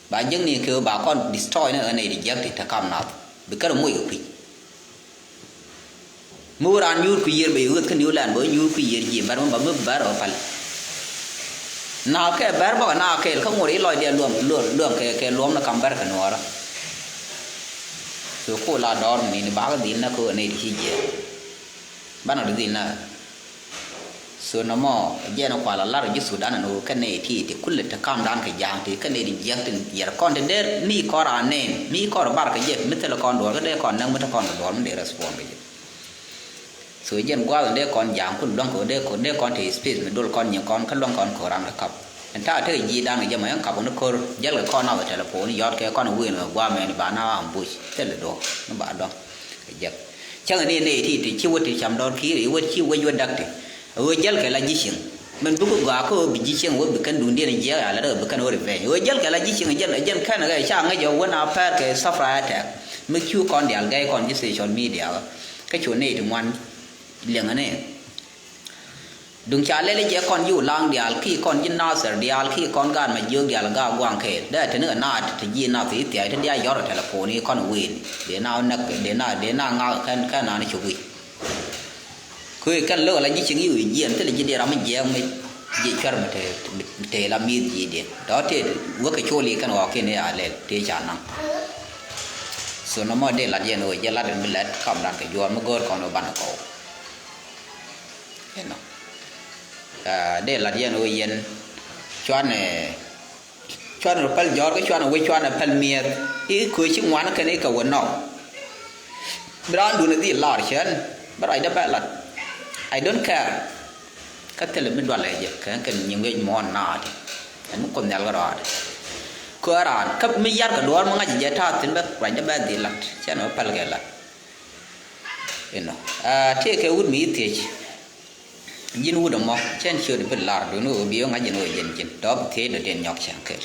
Ba jiäkni kɛ ba kɔn destroy ni ɣän nɛy ti jiäk ti te kam nath. Bi kärɛ moc kɛ kui̱. Mi wä raan nyuur kui̱ yiër bɛ yɛ ɣöth kä New Land bɛ wä nyuur kui̱ yiër ji̱ bär mi ba mi bär ɔ pal. Na kɛ bär bä kɛ na kɛɛl kä ŋuɔr i̱ lɔcdiɛn luɔm luɔm luɔm kɛ kɛ luɔm ni kam bär kɛ Nuäärä. So ku la dɔɔr mi ni bakɛ dhil na kä ɣän nɛy ti ci jiɛɛk. Banɛ ri dhil na. So nɔmɔ jɛn kual a lar ji̱ Sudan ɛn ɣöö kɛn nɛy ti ti kulɛ ti kamdan kɛ ja̱a̱ŋ ti kɛn nɛy ti jiäk tin yɛr kɔn ti der mi kɔn raan nɛn mi kɔn bar kɛ jɛ mi thilɛ kɔn duɔ̱ɔ̱r kä dee kɔn näk mi te kɔn kɛ duɔ̱ɔ̱r mi dee respond kɛ jɛ. So jɛn gua̱a̱th in dee kɔn ja̱a̱ŋ kul luäŋ kɛ dee kɔn dee kɔn ti space mi dol kɔn nyin kɔn kä luäŋ kɔn kɛ ram kɛ kap. Ɛn ta̱a̱ tekɛ ji̱ dan kɛ jɛ mɔ ɛn kap wä ni ko̱r jäl kɛ kɔn nath ɛ telephone yɔt kɛ kɔn wi̱i̱n kɛ gua̱a̱th mɛn ba na ambush thilɛ duɔ̱ɔ̱r mi ba dɔ̱ŋ kɛ jek. Cäŋ ni nɛy ti ti ci wä ti cam dɔr ki̱i̱r i̱ wä ci wec wä dak ti. Ɣöö jäl kɛ la ji̱ cieŋ. Min bikɛ gɔaa kä ɣöö bi ji̱ cieŋ wä bi kɛn duundiɛn jiɛɛk ala rɛ bi kɛn ɣöö revenge. Ɣöö jäl kɛ la ji̱ cieŋ jɛn jɛn kɛn kɛ ca ŋäc ɣöö wä na pɛr kɛ safra attack. Mi cu kɔn diaal gɛy kɔn ji̱ social media kä cu nɛy ti ŋuan liɛŋä ni. Duŋ ca lɛl i̱ jɛ kɔn ji̱ Ulaŋ diaal kiɛ kɔn ji̱ Nasir diaal kiɛ kɔn gaat ma jiök diaal gaat guaŋ kɛɛl dee te ni kɛ naat te ji̱ nath i̱ thia̱a̱c te diaal yɔr kɛ telephone i̱ kɔn wi̱i̱n dee na näk dee na dee na ŋak kɛn kɛn naan i̱ cop wi̱c. Kɛ kɛn lo̱k ala ji̱ cieŋ i̱ wi̱i̱ jiɛn thilɛ ji̱ dee ram mi jiɛɛk mi ji̱ cuɛr mi te te la mi̱i̱th ji̱ dee tɔ te wek kɛ col i̱ kɛn ɣɔɔk kiɛn i̱ a lɛl te ca naŋ. So nɔmɔ dee lat yɛn ɣöö jɛ lat in bi lɛt kam dan kɛ juɔɔr mi go̱o̱r kɔn ɣöö banɛ kɔw. Inɔ. Ah, dee lat yɛn ɣöö yɛn cuanɛ cuanɛ rɔ päl jɔ̱ɔ̱r kä cuanɛ wec cuanɛ päl mi̱eth i̱ köö ci ŋuan kɛn i̱ kɛ wä nɔk. Bi raandun i̱ dhil lar cän bi ruacdä bɛ lat. I don't care. Kä thilɛ mi dualɛ jɛ kɛ kɛn nyiŋ wec muɔ̱ɔ̱n naatdi. Ɛn mi kuoth nhial kä rɔaadɛ. Köö raan kä mi yar kɛ duɔ̱ɔ̱r mi ŋa̱c jɛ ta̱a̱ thi̱n bä ruacdä bɛ dhil lat cän bä päl kɛ lat. Inɔ. Ah, tëëkɛ wut mi i̱ thiec. Ji̱n wut ɛmɔ cɛn ciöt bi lar duun ɣöö bi ɣä ŋa̱c jɛn ɣöö jɛn ji̱n dɔ̱ɔ̱p thiec dɔ̱diɛn nyɔk cäŋ kɛl.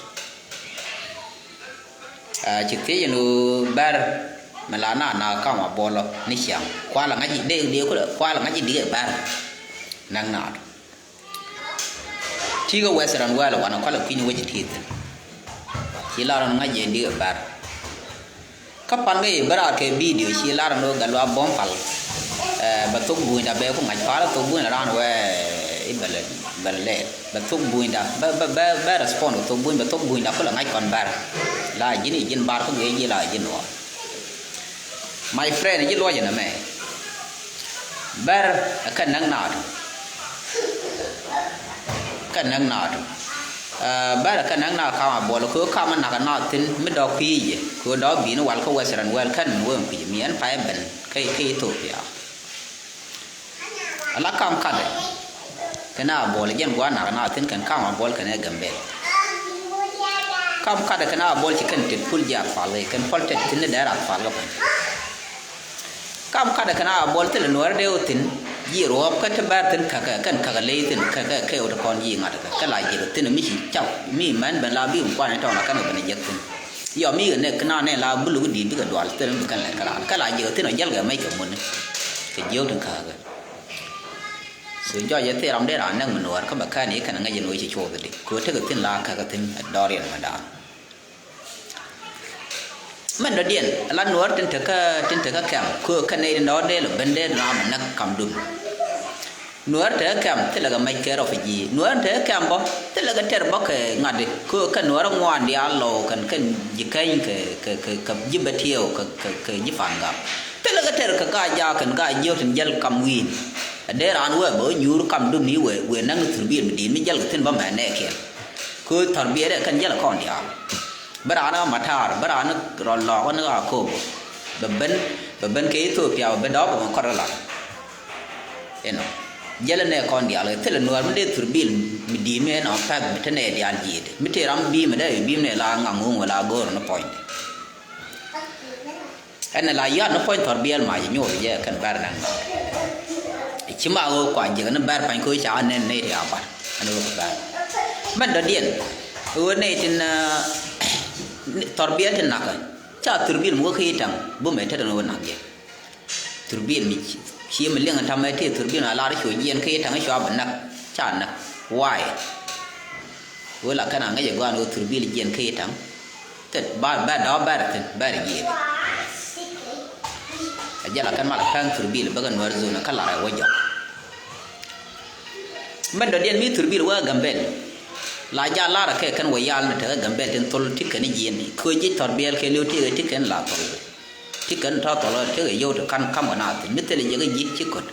Ah, ci thiec ɛn ɣöö bär mi la na na kam a buɔlɔ ni ciaŋ kual a ŋa̱c dee dee kulɛ kual a ŋa̱c dee bär. Näk naat. Ti̱i̱ kä Western world wanɛ kɔlɛ kui̱ny wec ti̱i̱ thi̱n. Ci lar ɛn ŋa̱c jɛ di̱k ɛ bär. Kä pan kä i̱ bä raar kɛ bidio ci lar ɛn ɣöö gal wa buɔ̱m pal. Eh, bɛ thok bunyda bɛ ku ŋa̱c pal thok bunyda raan wee i̱ bɛ lɛ bɛ lɛ lɛɛl bɛ thok bunyda bɛ bɛ bɛ bɛ respond kɛ thok buny bɛ thok bunyda kulɛ ŋa̱c kɔn bär. La ji̱n i̱ ji̱n bar kä guiɛ ji̱ la ji̱n nuɔɔr. My friend, ji̱ luɔcɛ nɛmɛ. Bär ɛ kɛ näk naatu. Kɛ näk naatu. Ɛ, bär ɛ kɛ näk naatu kam a buɔl kɛ ɣöö kam a nak a naath thi̱n mi dɔ̱k kui̱ jɛ kɛ ɣöö dɔ̱k bi̱i̱ni wal kä Western world kɛn min wee kui̱ mi ɛn pay ben kä, kä Ethiopia. Ala kam katdɛ kɛn a buɔl jɛn gua̱a̱r nak na thi̱n kɛn kam a buɔl kɛn ɛ Gambel. Kam katdɛ kɛn a buɔl ci kɛn tet pul ji̱ a pal kɛ kɛn pɔl tet thi̱n ni dɛr a pal kɛ pal. Kam katdɛ kɛn a buɔl thilɛ nuɔ̱ɔ̱r dee wä thi̱n ji̱ ruɔ̱ɔ̱p kä ti bɛr thi̱n käkɛ kɛn käkɛ ley thi̱n käkɛ kɛ wä ti kɔn ji̱ ŋa̱t kɛ kɛ la ji̱ thi̱n mi ci cak mi mɛn ben la bi kuan tɔn a kɛn kɛ ben jek thi̱n. Yɔ mi kɛ nɛk kɛ na nɛ la buluk di̱i̱t bikɛ dual thil mi kɛn lɛt kä raan kä la ji̱ kɛ thin ɔ jäl kɛ mec kɛ mun kɛ jiök tin kä kɛ. So jɔc ɛ thil ram dee raan näk mi nuɔɔr kä bɛ kɛn i̱ kɛn ŋäc in wec ci cuɔth di kɛ tekɛ thin la kä kɛ thin dɔɔr yɛn mɛ daan. Mɛn dɔ̱diɛn la nuɔɔr tin tekä tin tekä kɛm kɛ kɛn nɛy tin dɔɔr dee lɔ ben dee raan mɛ näk kam dum. Nuäär te kɛm thilɛ kɛ mɛc kɛ refugee. Nuäär te kɛm bä thilɛ kɛ tɛr bä kɛ ŋa̱t di. Kɛ, kɛ nuäär ŋuan diaal lɔ kɛn kɛn ji̱ keny kɛ, kɛ, kɛ, kɛ ji̱ bɛ tiɛw kɛ, kɛ, kɛ ji̱ pan gam. Thilɛ kɛ tɛr kɛ ka ja kɛn ka jiök tin jäl kam wi̱i̱n. Ɛ dee raan wee bä nyuur kam dum ni wee, wee näŋ ni thurbiɛl mi di̱i̱t mi jäl kɛ thin bä mɛ nɛɛkiɛn. Kɛ thurbiɛl ɛ kɛn jäl kɔn diaal. Bä raan ɛ matar, bä raan rɔ lɔɔk ni a kobo. Bɛ ben, bɛ ben kɛ Ethiopia, bɛ ben dɔɔk bɛ kɔr ɛ lat. Inɔ jälɛ nɛ kɔn diaal kɛ thilɛ nuäär mi dee thurbil mi di̱i̱t mi ɛn ɔ pɛk mi te nɛ diaal ji̱i̱t mi te ram bi̱i̱ mi dee bi̱i̱ mi nɛ la ŋaŋ ŋuŋ wala go̱o̱r ni pɔny. Ɛn la yɔat ni pɔny thɔr biɛl mac nyuɔth jɛ kɛn bɛr nɛn ŋa̱. Ci ma ɣöö kua ji̱k ni bɛr pany ko̱ ca nɛn nɛ ti a bar ɛn ɣöö bɛr. Mɛn dɔ̱diɛn ɣöö nɛ tin thɔr biɛl ti nakä ca thurbil mi wä kä i̱ taŋ bumɛ tetɛ ni wä nak jɛ. Thurbil mi cie mi liŋ tamɛ ti thurbil mi a lar cuɔ jiɛn kä i̱ taŋ cua bi näk ca näk. Why? Wee la kɛn a ŋäc ɛ gɔaan wee thurbil jiɛn kä i̱ taŋ. Tet ba bɛ dɔ̱ bɛr thin bɛr jiɛn. A jɛ la kɛn mal a pɛŋ thurbil bäkɛ nuɛr zon kä lar ɛ wä jɔk. Mɛn dɔ̱diɛn mi thurbil wee Gambɛl. La ja lar kɛ kɛn wä yal ni tekɛ Gambɛl tin thol ti kɛn jiɛn kɛ ji̱ thɔr biɛl kɛ liw ti kɛ ti kɛn la thol. Ti kɛn tɔ̱ thɔl ti kɛ yio̱w ti kan kam kɛ na thin mi thil jiɛk ji̱ ci kɔt.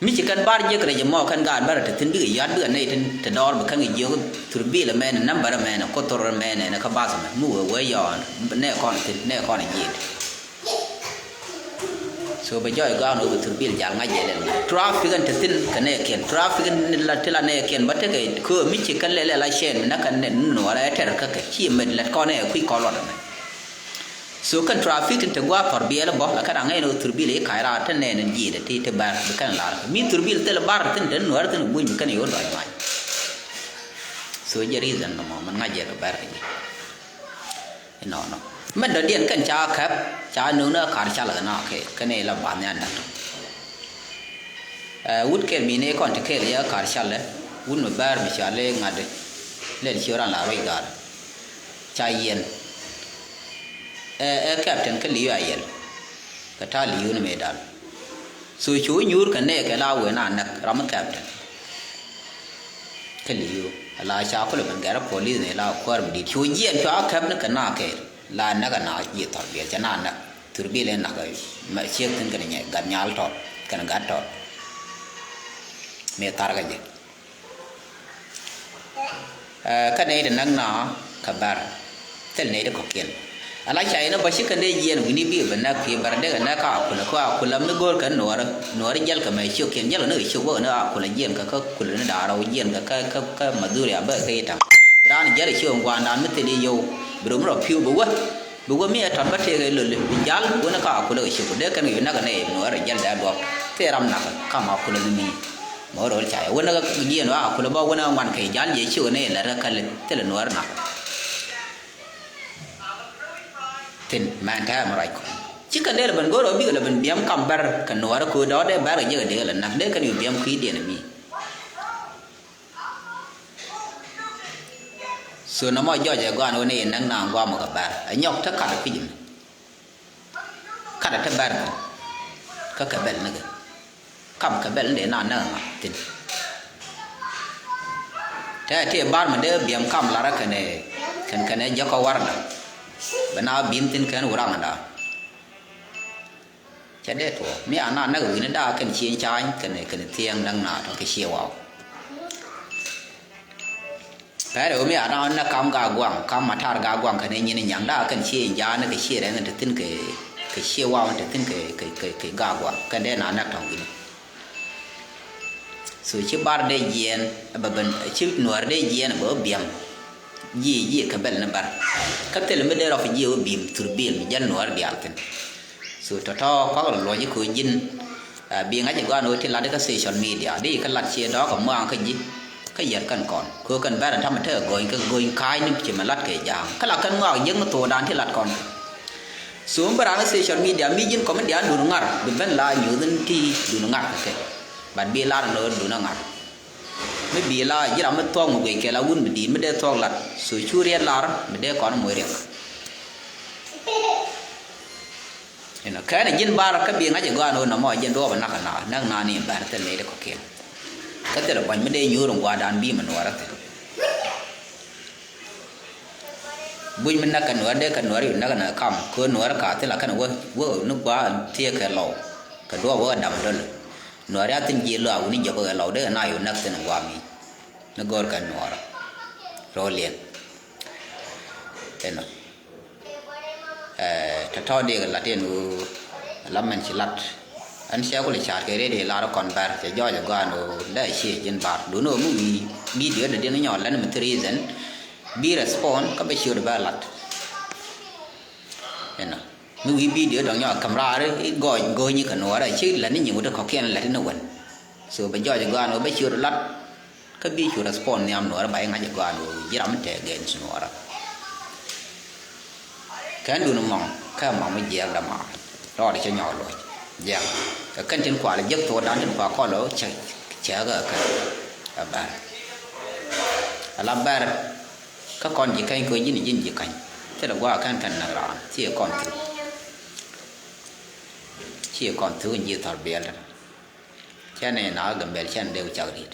Mi ci kɛn bar jiɛk rɛc mɔ kɛn gaat bärɛ ti thin bikɛ yɔ̱a̱t bikɛ nɛy tin ti dɔɔr bi kɛn kɛ jiɛk thurbil mɛn nambär mɛn ko thor mɛn nɛ kä bath mɛ mi wee wee yɔɔn nɛ kɔn thin nɛ kɔn jiɛk. So bɛ jɔɔc gɔaa ni wä bi thurbil jal ŋa̱c jɛ lɛl ŋa̱c. Traffic in te thi̱n kɛ nɛɛkiɛn. Traffic in la ti la nɛɛkiɛn bä tekɛ köö mi ci kä lɛl lɛl a cɛɛn mi näk kɛ nɛn ni nuɔɔrɛ ɛ tɛr kä kɛ ci mɛt lɛt kɔn ɛ kui̱ kɔn luɔt ɛmɛ. So kɛn traffic tin te gua̱a̱th thɔr biɛl bä la kɛn a ŋäc ni wä thurbil i̱ ka̱c raar te nɛɛn in jiɛt ɛ ti te bär bi kɛn lar. Mi thurbil thil bar thi̱n te ni nuɔɔrɛ thi̱n buny bi kɛn yɛ wä dɔc mac. So jɛ reason nɔmɔ mɛn ŋa̱c jɛ kɛ bär kɛ ji̱. Inɔnɔ mɛn dɔ̱diɛn kɛn ca käp ca nöŋni ɛ kar cal kɛ na kɛ kɛn ila bath nhial da̱k. Ɛ wut kɛl mi ni kɔn ti kɛl yɛ kar cal ɛ wut mi bär mi ca lɛ ŋa̱t lɛl ci ran la ruec gaar. Ca yiɛn ɛ ɛ captain kä li̱w a yɛl kɛ ta̱a̱ li̱w ni mëë dal. So cu nyuur kɛ nɛɛkɛ la wen a näk ram mi captain. Kä li̱w a la ca kulɛ ben gɛr police ni la kuäär mi di̱t cu jiɛn cua käp ni kɛ na kɛ la näk a na ji̱ thɔr biɛl cɛ na näk thur biɛl in näk mɛ ciek thin kɛn nyɛ gat nyal tɔt kɛn gat tɔt. Mëë thar kɛ jɛ. Ɛ kä nɛy ti näk na kä bär thil nɛy ti kɔ̱kiɛn. Ala ca yɛn ɛ bä ci kɛn dee jiɛɛn wi̱ni bi bɛ näk pi̱i̱ bär dee kɛ näk ka akulä kä akulä mi go̱o̱r kɛ nuɔɔrä nuɔɔrä jiɛl kɛ mɛ ciökiɛn jiɛl kɛ ni kɛ ciök wä kɛ ni akulä jiɛn kɛ kä kulä ni da̱a̱r rɔw jiɛn kɛ kä kä kä madhuri a bä kɛ i̱ ta̱ŋ. Bi raan jiɛl ciök ŋuan daan mi thil i̱ yio̱w bi rom rɔ pi̱w bi wä. Bi wä mi ɛ tɔt bä tëëk ɛ loli bi jal wä ni ka akulä kɛ ciök dee kɛn kɛ bi näk kɛ nɛy nuɔɔrä jiɛl dee duɔ̱p thil ram nak kam akulä ni mi. Mɛ wä ro̱l ca yɛ wä ni kä jiɛn wä a kulɛ bä wä ni ŋuan kɛ jal jɛ ci wä ni lɛ rɛ kali thilɛ nuɔr na. Thin mɛn tɛ mɛ ruac kɔ ci kɛ lɛl ben go̱r wä bikɛ lɛ ben biɛm kam bɛr kɛ nuɔr ko dɔ̱ dee bɛr kɛ jɛ kɛ dee lɛ nak dee kɛn yu biɛm kui̱ diɛn mi. So nɔmɔ jɔc ɛ gɔan wä ni yɛ näk na guam kɛ bɛr ɛ nyɔk te kat ɛ kui̱ ji̱ mi. Kat ɛ te bɛr kɛ kä kɛ bɛl ni kɛ. Kam kɛ bɛl ni dee na näk ŋa thin. Tɛ ti bar mi dee biɛm kam larä kɛnɛ kɛn kɛnɛ jɛ kɔ warda. Bɛ na bim thin kɛn wuraŋda. Cɛ dee tuɔ mi a na näk wi̱ni daa kɛn cieŋ ca̱a̱ny kɛnɛ kɛnɛ thiɛŋ näk na tɔ kɛ cie waw. Pɛrɛ wä mi a na na kam ga guaŋ kam matar ga guaŋ kɛn nyin nyaŋ da kɛn cie in jaan kɛ cie rɛŋ te thin kɛ kɛ cie waw te thin kɛ kɛ kɛ ga guaŋ kɛn dee na nɛk tɔŋ gini. So ci bar dee jiɛn bɛ ben ci nuɔr dee jiɛn bɛ wä biɛm. Ji ji kɛ bɛl ni bar kä thil mi dee rɔ fi ji wä bim thur bil mi jɛl nuɔr dial thin. So tɔtɔ kuak lɔ luɔc i̱ ko̱ ji̱n. Bi ŋa̱c i̱ gɔaa ni ɣöö ti lat i̱ kä social media di i̱ kä lat ciɛ dɔɔk kɛ muaŋ kä ji̱. Kä yɛt kɛn kɔn kɛ kɛn bɛr ɛn tamɛ tekɛ go̱ny kɛ go̱ny ka̱a̱cni ci mɛ lat kɛ ja̱a̱ŋ. Kä la kɛn ŋɔak jiäkni thokdan ti lat kɔn kɛ. So mi bä raan kä social media mi ji̱n kɔmedian dun ŋar bi ben la nyuuth in ti dun ŋar kɛ kɛ. But bi lar ɛn ɣöö dun ɛ ŋar. Mi bi la ji̱ ram mi thuɔ̱k mi guic kɛ la wun mi di̱i̱t mi dee thuɔ̱k lat. So cu riɛt lar mi dee kɔn moc riɛk. Inɔ kɛn ji̱n bar kä bi ŋa̱c ɛ gɔaa ni ɣöö nɔmɔ ji̱n duɔɔp ɛ nak ɛ na näk na ni bɛr thil nɛy ti kɔ̱kiɛn. Kä thil ɛ buɔ̱ny mi dee nyuur in gua̱a̱rdan bi mi nuɔɔr ɛ thil. Buc mi näk kɛ nuɔɔr dee kɛ nuɔɔr yu näk ɛ na kam kɛ ɣöö nuɔɔr ɛ ka thil a kɛn wä wä ni gua̱a̱r thiee kɛ lɔw kɛ duɔɔp wä kɛ dam dɔl. Nuɔɔr ya thin ji̱ lɔ a wuni jɔp kɛ lɔw dee kɛ na yu näk thin gua̱a̱r mi ni go̱o̱r kɛ nuɔɔr. Ro̱o̱liɛn. Inɔ. Ɛ tɔ̱tɔ̱ dee kɛ lat in ɣöö lam mɛn ci lat. Ɛn cɛ kul ca̱a̱t kɛ rɛy dee lar kɔn bɛr cɛ jɔɔc ɛ gɔaa ɛn ɣöö lɛ ciɛ ji̱n bar duundɛ ɣöö mi wi̱i̱ bidio dee diɛn nyɔɔl lɛn mi thi reason bi respond kä bɛ ciöt bɛ lat. Inɔ mi wi̱i̱ bidio dɔ̱ŋ nyɔɔl käm raar i̱ gɔɔc go̱o̱ny i̱ kɛ nuɔɔrɛ ci lɛn i̱ nyiŋ wut i̱ kɔ̱kiɛn lɛt inɛ wän. So bɛ jɔɔc ɛ gɔaa ɛn ɣöö bɛ ciöt lat. Kä bi cu respond nhiam nuɔɔrä ba i̱ ŋa̱c ɛ gɔaa ɛn ɣöö ji̱ ram mi te against nuɔɔrä. Kɛn dun mɔŋ kä mɔŋ mi jiɛɛk dämaar rɔɔdɛ cä nyɔk loc jiɛɛk. Kɛ kɛn tin kual jiäk thokdan tin kua kɔl ɣöö cɛ cɛ ɣä kɛ ɛ bɛr. Ala bɛr kä kɔn ji̱ käny kɛ ji̱n ji̱n ji̱ käny. Thilɛ gua̱a̱ kɛn kɛn näk raan thiee kɔn thuk. Thiee kɔn thuk ji̱ thɔr biɛl tɛn. Cɛn ɛ na Gambɛl cɛn dee ku cak ri̱t.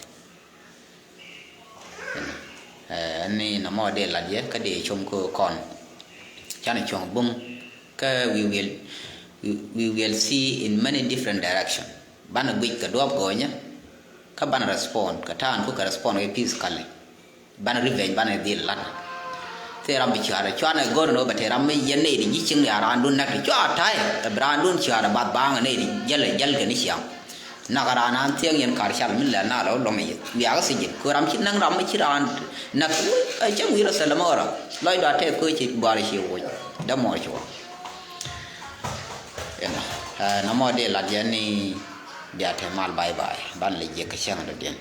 Ɛn ni nɔmɔ dee lat yɛ kä dee com kä kɔn. Canɛ cuɔ̱ŋ buŋ kä we will, we, we will see in many different direction. Banɛ guic kɛ duɔ̱ɔ̱p go̱o̱nyä kä banɛ respond kɛ ta̱a̱n ku kɛ respond kɛ physically. Banɛ revenge banɛ dhil lat. Thil ram bi cua̱rɛ cua̱rɛ go̱o̱r ni wä bɛ te ram mi yɛn nɛy di ji̱ cieŋ ni a raandun näk ti cua ta̱yɛ ɛ bi raandun cua̱rɛ bath baaŋ nɛy di jäl jäl kɛ ni ciaŋ. Nak raan an thiäŋ yɛn kar cal min lɛl na lɔ lɔŋ yɛ wiakä thi̱ji̱n kö ram ci näŋ ram mi ci raan näk. Ɛ cäŋ wi̱i̱ rɔ thɛl ɛmɔ rɔ lɔcdɔ a tɛth kö ci buar ci woc dämɔ ci wä. Ɛnɔ ɛ nɔmɔ dee lat yɛn ni bia te mal bye bye ban lɛ jiɛk kɛ cäŋ dɔ̱diɛn.